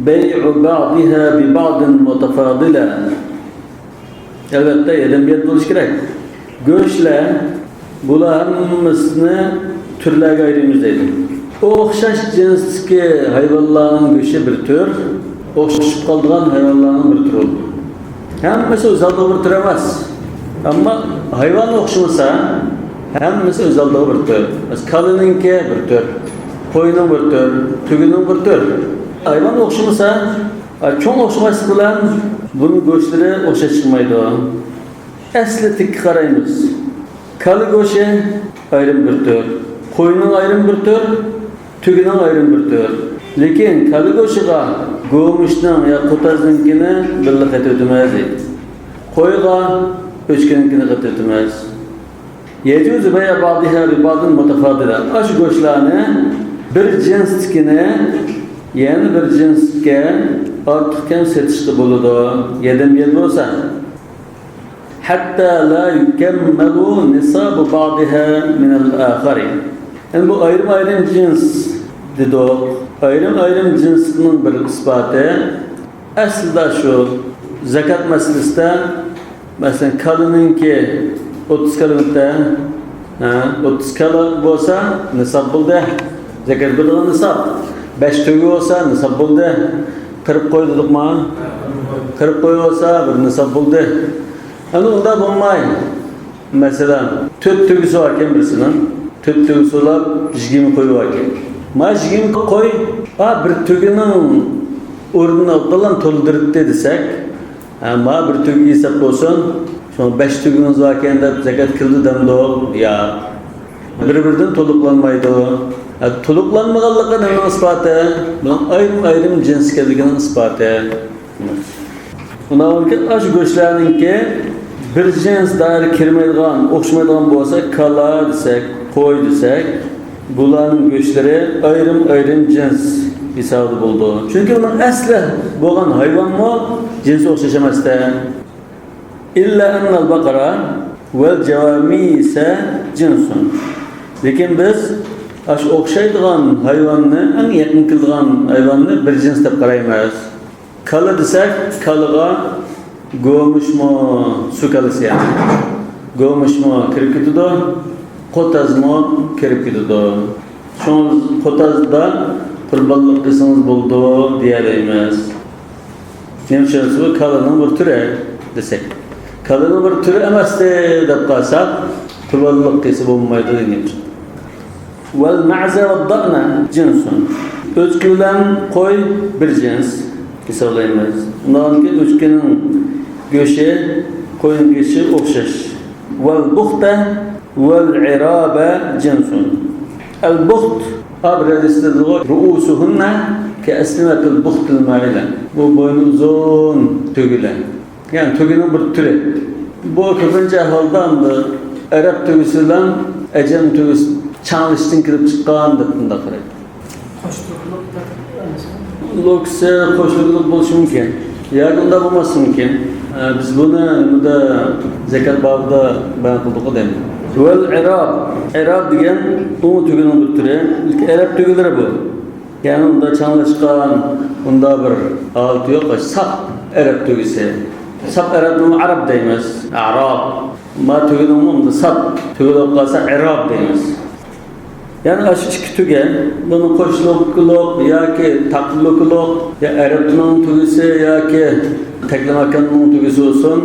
بيع بعضها ببعض متفاضلا. ئەلۋەتتە، يەنە بىر يەردە بولۇشى كېرەك. گۆشلەر، بۇلار ھەممىسىنى تۈرلەرگە ئايرىيمىز دەيدۇ. ئوخشاش جىنستىكى ھايۋانلارنىڭ گۆشى بىر تۈر، ئوخشىشىپ قالىدىغان ھايۋانلارنىڭ بىر تۈرى بولىدۇ. ھەممىسى ئۆز ئالدىغا بىر تۈر ئەمەس. ئەمما ھايۋان ئوخشىمىسا، ھەممىسى ئۆز ئالدىغا بىر تۈر. مەسىلەن، كالىنىڭكى بىر تۈر، قوينىڭ بىر تۈر، تۆگىنىڭ بىر تۈر. ھايۋان ئوخشىمىسا، چوڭ ئوخشىماسلىقى بىلەن بۇنىڭ گۆشلىرى ئوخشاش چىقمايدۇ. ئەسلى تىككە قارايمىز. كالا گۆشى ئايرىم بىر تۈر، قوينىڭ ئايرىم بىر تۈر، تۆگىنىڭ ئايرىم بىر تۈر. لېكىن كالا گۆشىغا گۆمۈشنىڭ يا قوتازنىڭكىنى بىللە قېتىۋېتىمىز. قويغا ئۆچكىنىڭكىنى قېتىۋېتىمىز. يەجۇزۇ بەيئۇ بەئزىھا بىبەئزىن مۇتەفازىلەن. ئاشۇ گۆشلەرنى بىر جىنستىكىنى يەنە بىر جىنسكە ئارتۇق كەم سېتىشقا بولىدۇ. يەدەن بىر بولسا. ھەتتا لا يۇكەممەلۇ نىسابۇ بەئزىھا مىنەل ئاخىرى. يەنى بۇ ئايرىم-ئايرىم جىنس دېدۇق. ئايرىم-ئايرىم جىنسنىڭ بىر ئىسپاتى. ئەسلىدە شۇ زاكات مەسىلىسىدە، مەسىلەن، كالىنىڭكى ئوتتۇز كالىمىتى، ھە، ئوتتۇز كالا بولسا نىساب بولدى. زاكات بېرىدىغان نىساب. بەش تۆگە بولسا نىساب بولدى. قىرىق قوي دېدۇقما؟ قىرىق قوي بولسا بىر نىساب بولدى. ئەمدى ئۇنداق بولماي. مەسىلەن، تۆت تۆگىسى باركەن بىرسىنىڭ، تۆت تۆگىسى بولۇپ يىگىرمە قوي باركەن. ما يىگىرمە قوي، ھا، بىر تۆگىنىڭ ئورنىنى ئوبدانلا تولدۇرۇپتۇ دېسەك، ھە، ما بىر تۆگە ھېساب بولسۇن، شۇڭا بەش تۆگىڭىز باركەن دەپ زاكات كىرىدۇ دەمدۇق؟ ياق. بىر-بىرىدىن تولۇقلانمايدۇ. ھە، تولۇقلانمىغانلىقى نېمىنىڭ ئىسپاتى؟ بۇنىڭ ئايرىم-ئايرىم جىنس ئىكەنلىكىنىڭ ئىسپاتى. ئۇنىڭدىن كېيىن ئاشۇ گۆشلەرنىڭكى بىر جىنس دائىرىگە كىرمەيدىغان، ئوخشىمايدىغان بولسا، كالا دېسەك، قوي دېسەك، بۇلارنىڭ گۆشلىرى ئايرىم-ئايرىم جىنس ھېسابىدا بولىدۇ. چۈنكى ئۇنىڭ ئەسلى بولغان ھايۋانمۇ جىنسى ئوخشاش ئەمەستە. إلا أن البقر والجاموس جنس. لېكىن بىز ئاشۇ ئوخشايدىغان ھايۋاننى، ئەڭ يېقىن كېلىدىغان ھايۋاننى بىر جىنس دەپ قارايمىز. كالا دېسەك، كالىغا گۆمۈشمۇ، سۇ كالىسى يەنى، گۆمۈشمۇ كىرىپ كېتىدۇ، قوتازمۇ كىرىپ كېتىدۇ. شۇڭا قوتازدا قۇربانلىق قىلسىڭىز بولىدۇ دېيەلەيمىز. نېمە ئۈچۈن دېسە، بۇ كالىنىڭ بىر تۈرى دېسەك. كالىنىڭ بىر تۈرى ئەمەستى دەپ قالساق، قۇربانلىق قىلسا بولمايدۇ دېگەن گەپ. والمعز والضأن جنس. ئۆچكە بىلەن قوي بىر جىنس ھېسابلايمىز. ئۇنىڭدىن كېيىن ئۆچكىنىڭ گۆشى، قوينىڭ گۆشى ئوخشاش. والبخت والعراب جنس. البخت، ھا، بىر ھەدىستە دېدىغۇ، رؤوسهن كأسنمة البخت المائلة. بۇ بوينى ئۇزۇن تۆگىلەر. يەنى تۆگىنىڭ بىر تۈرى. بۇ كۆپىنچە ئەھۋالدا ئەرەب تۆگىسى بىلەن ئەجەم تۆگىسى چاڭلىشىشتىن كېلىپ چىققان دەپ بۇنداق قارايدۇ. قوشلۇقلۇق دەپ ئەمەسمۇ؟ لوكسى قوشلۇقلۇق بولۇشى مۇمكىن. ياكى ئۇنداق بولماسلىقى مۇمكىن. ئە، بىز بۇنى نېمىدە، زاكات بابىدا بايان قىلدۇققۇ دەيمەن. والعراب. ئەراب دېگەن ئۇ تۆگىنىڭ بىر تۈرى. ئەرەب تۆگىلىرى بۇ. يەنى ئۇندا چاڭلاشقان، ئۇندا بىر ھالىتى يوق، ساپ ئەرەب تۆگىسى. ساپ ئەرەبنىمۇ ئەرەب دەيمىز. ئەراب. ما تۆگىنىڭمۇ ئۇندا ساپ تۆگە بولۇپ قالسا ئەراب دەيمىز. يەنى ئاشۇ ئىككى تۆگە، بۇنى قوشلۇقلۇق ياكى تاقلۇقلۇق، يا ئەرەبنىڭ تۆگىسى ياكى تەكلىماكاننىڭ تۆگىسى بولسۇن،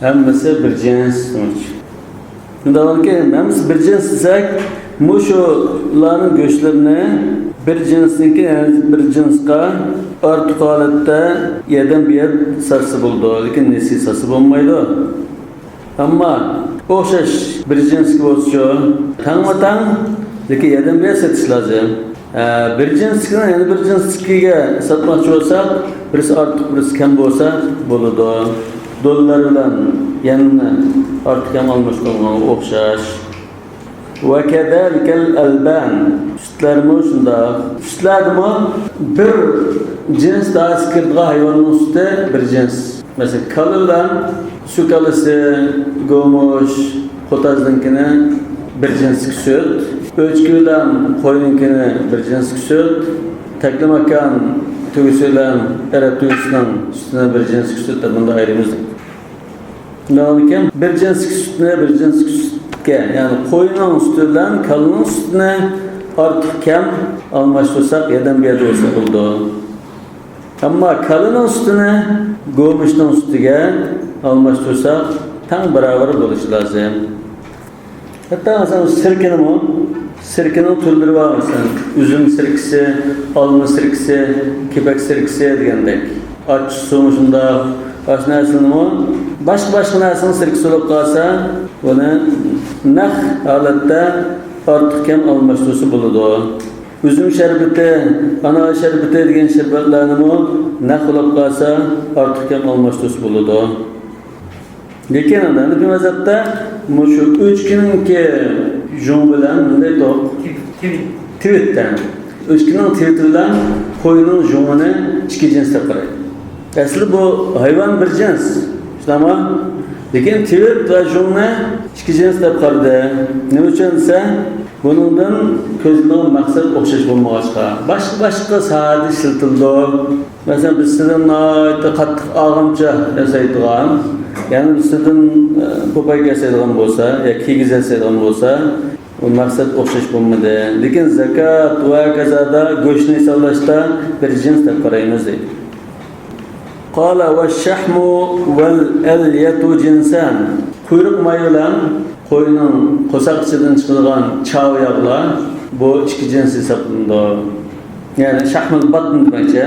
ھەممىسى بىر جىنس. شۇنداقكى، ھەممىسى بىر جىنس دېسەك، مۇشۇلارنىڭ گۆشلىرىنى بىر جىنسنىڭكى يەنە بىر جىنسقا ئارتۇق ھالەتتە يەردىن بۇ يەر ساتسا بولىدۇ، لېكىن نېسى ساتسا بولمايدۇ. ئەمما ئوخشاش بىر جىنسكى بولسىچۇ، تەڭمۇ تەڭ، لېكىن يەردىن بۇ يەر سېتىش لازىم. ئە، بىر جىنسنىڭ يەنە بىر جىنسنىڭكىگە ساتماقچى بولساق، بىرسى ئارتۇق، بىرسى كەم بولسا بولىدۇ. دوللار بىلەن يەننى ئارتۇق كەم ئالماشتۇرغانغا ئوخشاش. وكذلك الألبان. سۈتلەرمۇ شۇنداق. سۈتلەردىمۇ بىر جىنس دائىرىسىگە كىرىدىغان ھايۋاننىڭ سۈتى بىر جىنس. مەسىلەن، كالا بىلەن سۇ كالىسى، گۆمۈش، قوتازنىڭكىنى بىر جىنسلىك سۈت، ئۆچكە بىلەن قوينىڭكىنى بىر جىنسلىك سۈت، تەكلىماكان تۆگىسى بىلەن ئەرەب تۆگىسىنىڭ سۈتىنى بىر جىنسلىك سۈت دەپ مۇنداق ئايرىيمىز. شۇنداقكەن، بىر جىنسلىك سۈتنى بىر جىنسلىك سۈتكە، يەنى قوينىڭ سۈتى بىلەن كالىنىڭ سۈتىنى ئارتۇق كەم ئالماشتۇرساق، يەردىن بۇ يەردە بولسا بولىدۇ. ئەمما كالىنىڭ سۈتىنى گۆمۈشنىڭ سۈتىگە ئالماشتۇرساق، تەڭ باراۋەر بولۇشى لازىم. ھەتتا مەسىلەن، سىركىنىمۇ، سىركىنىڭ تۈرلىرى بار، مەسىلەن، ئۈزۈم سىركىسى، ئالما سىركىسى، كېپەك سىركىسى دېگەندەك. ئاچچىقسۇمۇ شۇنداق، باشقا نەرسىنىمۇ، باشقا-باشقا نەرسىنىڭ سىركىسى بولۇپ قالسا، بۇنى نەق ھالەتتە ئارتۇق-كەم ئالماشتۇرسا بولىدۇ. ئۈزۈم شەربىتى، ئانار شەربىتى دېگەن شەربەتلەرنىمۇ نەق بولۇپ قالسا، ئارتۇق-كەم ئالماشتۇرسا بولىدۇ. لېكىن ھەنەفىي مەزھەپتە مۇشۇ ئۆچكىنىڭكى ژۇڭى بىلەن مۇنداق توق. تىۋىت. تىۋىتتە. ئۆچكىنىڭ تىۋىتى بىلەن قوينىڭ ژۇڭىنى ئىككى جىنس دەپ قارايدۇ. ئەسلى بۇ ھايۋان بىر جىنس. شۇنداقمۇ؟ لېكىن تىۋىت ۋە ژۇڭنى ئىككى جىنس دەپ قارىدى. نېمە ئۈچۈن دېسە، بۇنىڭدىن كۆزلىنىدىغان مەقسەت ئوخشاش بولمىغاچقا، باشقا-باشقا ساھەدە ئىشلىتىلىدۇ. مەسىلەن، بىرسىدىن ناھايىتى قاتتىق ئاغامچا ياسايدىغان، يەنە بىرسىدىن، ئە، پوپايكا ياسايدىغان بولسا يا كىگىز ياسايدىغان بولسا، ئۇ مەقسەت ئوخشاش بولمىدى. لېكىن زاكات ۋە ھاكازادا گۆشنى ھېسابلاشتا بىر جىنس دەپ قارايمىز دەيدۇ. قال والشحم والألية جنسان. قۇيرۇق ماي بىلەن قوينىڭ قورساق ئىچىدىن چىقىدىغان چاۋا ياغلار، بۇ ئىككى جىنس ھېسابلىنىدۇ. يەنى شەھمۇل باتن دېمەكچى،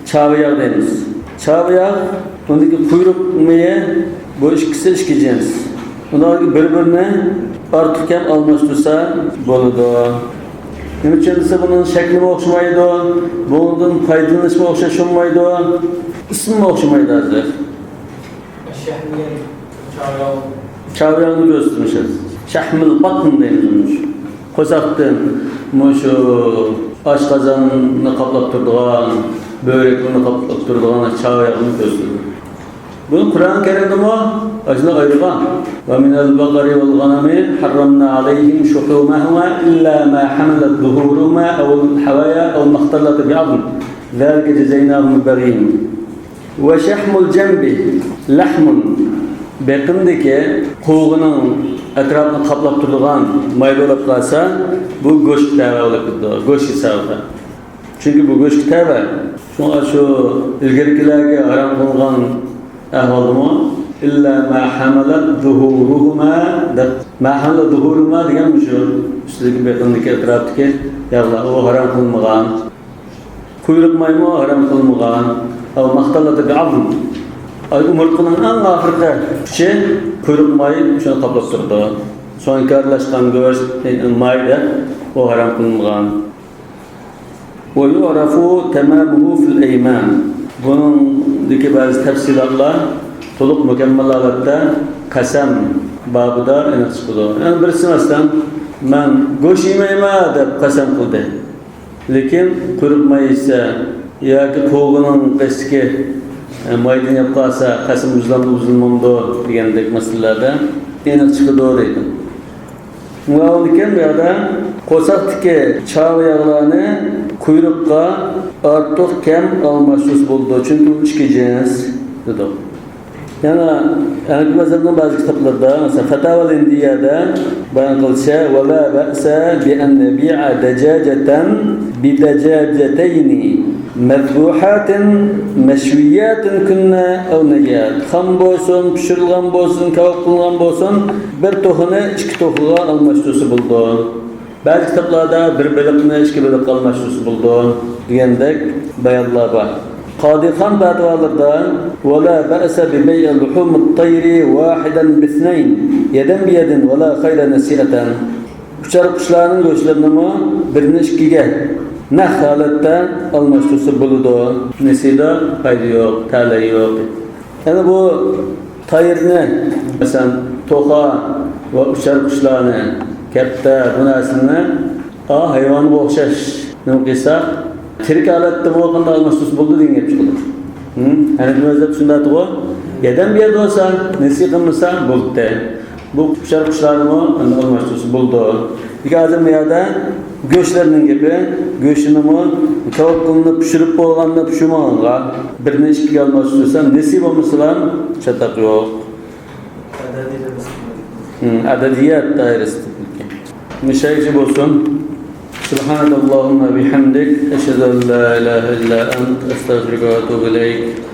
چاۋا ياغ دەيمىز. چاۋا ياغ، ئۇندىكى قۇيرۇق مېيى، بۇ ئىككىسى ئىككى جىنس. ئۇلار بىر-بىرىنى ئارتۇق-كەم ئالماشتۇرسا بولىدۇ. نېمە ئۈچۈن دېسە، بۇنىڭ شەكلىمۇ ئوخشىمايدۇ، بۇنىڭدىن پايدىلىنىشمۇ ئوخشاش بولمايدۇ، ئىسمىمۇ ئوخشىمايدۇ ھازىر. چاۋياڭنى كۆرسىتىمىز. شەھمىل باتن دەيمىز مۇشۇ. قورساقتىن مۇشۇ ئاشقازاننى قاپلاپ تۇرىدىغان، بۆرەكنى قاپلاپ تۇرىدىغان چاۋياڭنى كۆرسىتىدۇ. بۇنى قۇرئان كەرىمدىمۇ ئاشۇنداق ئايرىغان. ومن البقر والغنم حرمنا عليهم شحومهما إلا ما حملت ظهورهما أو الحوايا أو ما اختلط بعظم ذلك جزيناهم ببغيهم. وشحم الجنب لحم. بېقىندىكى قوۋۇقنىڭ ئەتراپىنى قاپلاپ تۇرىدىغان ماي بولۇپ قالسا، بۇ گۆشكە تەۋە بولۇپ كېتىدۇ، گۆش ھېسابىدا. چۈنكى بۇ گۆشكە تەۋە. شۇڭا شۇ ئىلگىرىكىلەرگە ھارام قىلغان ئەھۋالدىمۇ، إلا ما حملت ظهورهما دەپ، ما حملت ظهورهما دېگەن مۇشۇ ئۈستىدىكى بېقىندىكى ئەتراپتىكى ياغلار، ئۇ ھارام قىلمىغان. قۇيرۇق مايمۇ ھارام قىلمىغان. أو ما اختلط بعظم. ئاي، ئومۇرتقىنىڭ ئەڭ ئاخىرقى ئۇچى قۇيرۇق ماي شۇنى قاپلاپ تۇرىدۇ. سوڭكارلاشقان گۆش، ماي دەپ، ئۇ ھارام قىلىنغان. ويعرف تمامه في الأيمان. بۇنىڭدىكى بەزى تەپسىلاتلار تولۇق مۇكەممەل ھالەتتە قەسەم بابىدا ئېنىق چىقىدۇ. يەنى بىرسى، مەسىلەن، مەن گۆش يېمەيمەن دەپ قەسەم قىلدى. لېكىن قۇيرۇق ماي ئىچسە ياكى قوۋۇقنىڭ قېشىدىكى، ئە، مايدىن يەپ قالسا، قەسەم بۇزۇلامدۇ، بۇزۇلمامدۇ دېگەندەك مەسىلىلەردە ئېنىق چىقىدۇ دەيدۇ. مۇئاۋىنكەن بۇ يەردە قورساقتىكى چاۋا ياغلارنى قۇيرۇققا ئارتۇق كەم ئالماشتۇرسا بولىدۇ، چۈنكى ئۇ ئىككى جىنس دېدۇق. يەنە ھەنەفىي مەزھەپنىڭ بەزى كىتابلىرىدا، مەسىلەن، فەتاۋا ھىندىيەدە بايان قىلىشىچە، ولا بأس بأن نبيع دجاجة بدجاجتين مذبوحات مشويات كن أو نيات. خام بولسۇن، پىشۇرۇلغان بولسۇن، كاۋاپ قىلىنغان بولسۇن، بىر توخۇنى ئىككى توخۇغا ئالماشتۇرسا بولىدۇ. بەزى كىتابلاردا بىر بېلىقنى ئىككى بېلىققا ئالماشتۇرسا بولىدۇ دېگەندەك بايانلار بار. قادىخان پەتىۋالىرىدا، ولا بأس ببيع لحوم الطير واحدا باثنين يدا بيد ولا خير نسيئة. ئۇچار قۇشلارنىڭ گۆشلىرىنىمۇ بىرنى ئىككىگە نەق ھالەتتە ئالماشتۇرسا بولىدۇ. نسيئەدە پايدا يوق، تەلەي يوق. يەنە بۇ تايىرنى، مەسىلەن، توخۇ ۋە ئۇچار قۇشلارنى، كەپتەر، بۇ نەرسىلەرنى، ئا، ھايۋانغا ئوخشاش نېمە قىلساق، تىرىك ھالەتتىمۇ قانداق ئالماشتۇرسا بولىدۇ دېگەن گەپ چىقىدۇ. ھە؟ ھەنەفىي مەزھەپ شۇنداق دەيدىغۇ. يەدەم بىر يەردە بولسا، نسيئە قىلمىسا بولدى. بۇ ئۇچار قۇشلارنىمۇ ئالماشتۇرسا بولىدۇ. لېكىن ھازىر بۇ يەردە گۆشلەرنىڭ گېپى، گۆشىنىمۇ كاۋاپ قىلىنىپ پىشۇرۇپ بولغاندا پىشۇرمىغانغا بىرنى ئىككىگە ئالماشتۇرسا، نسيئە بولمىسىلا چاتاق يوق. ھىم، ئەدەدىيەت دائىرىسىدە. مۇشۇ يەرگىچە بولسۇن. سبحانك اللهم وبحمدك، أشهد أن لا إله إلا أنت، أستغفرك وأتوب إليك.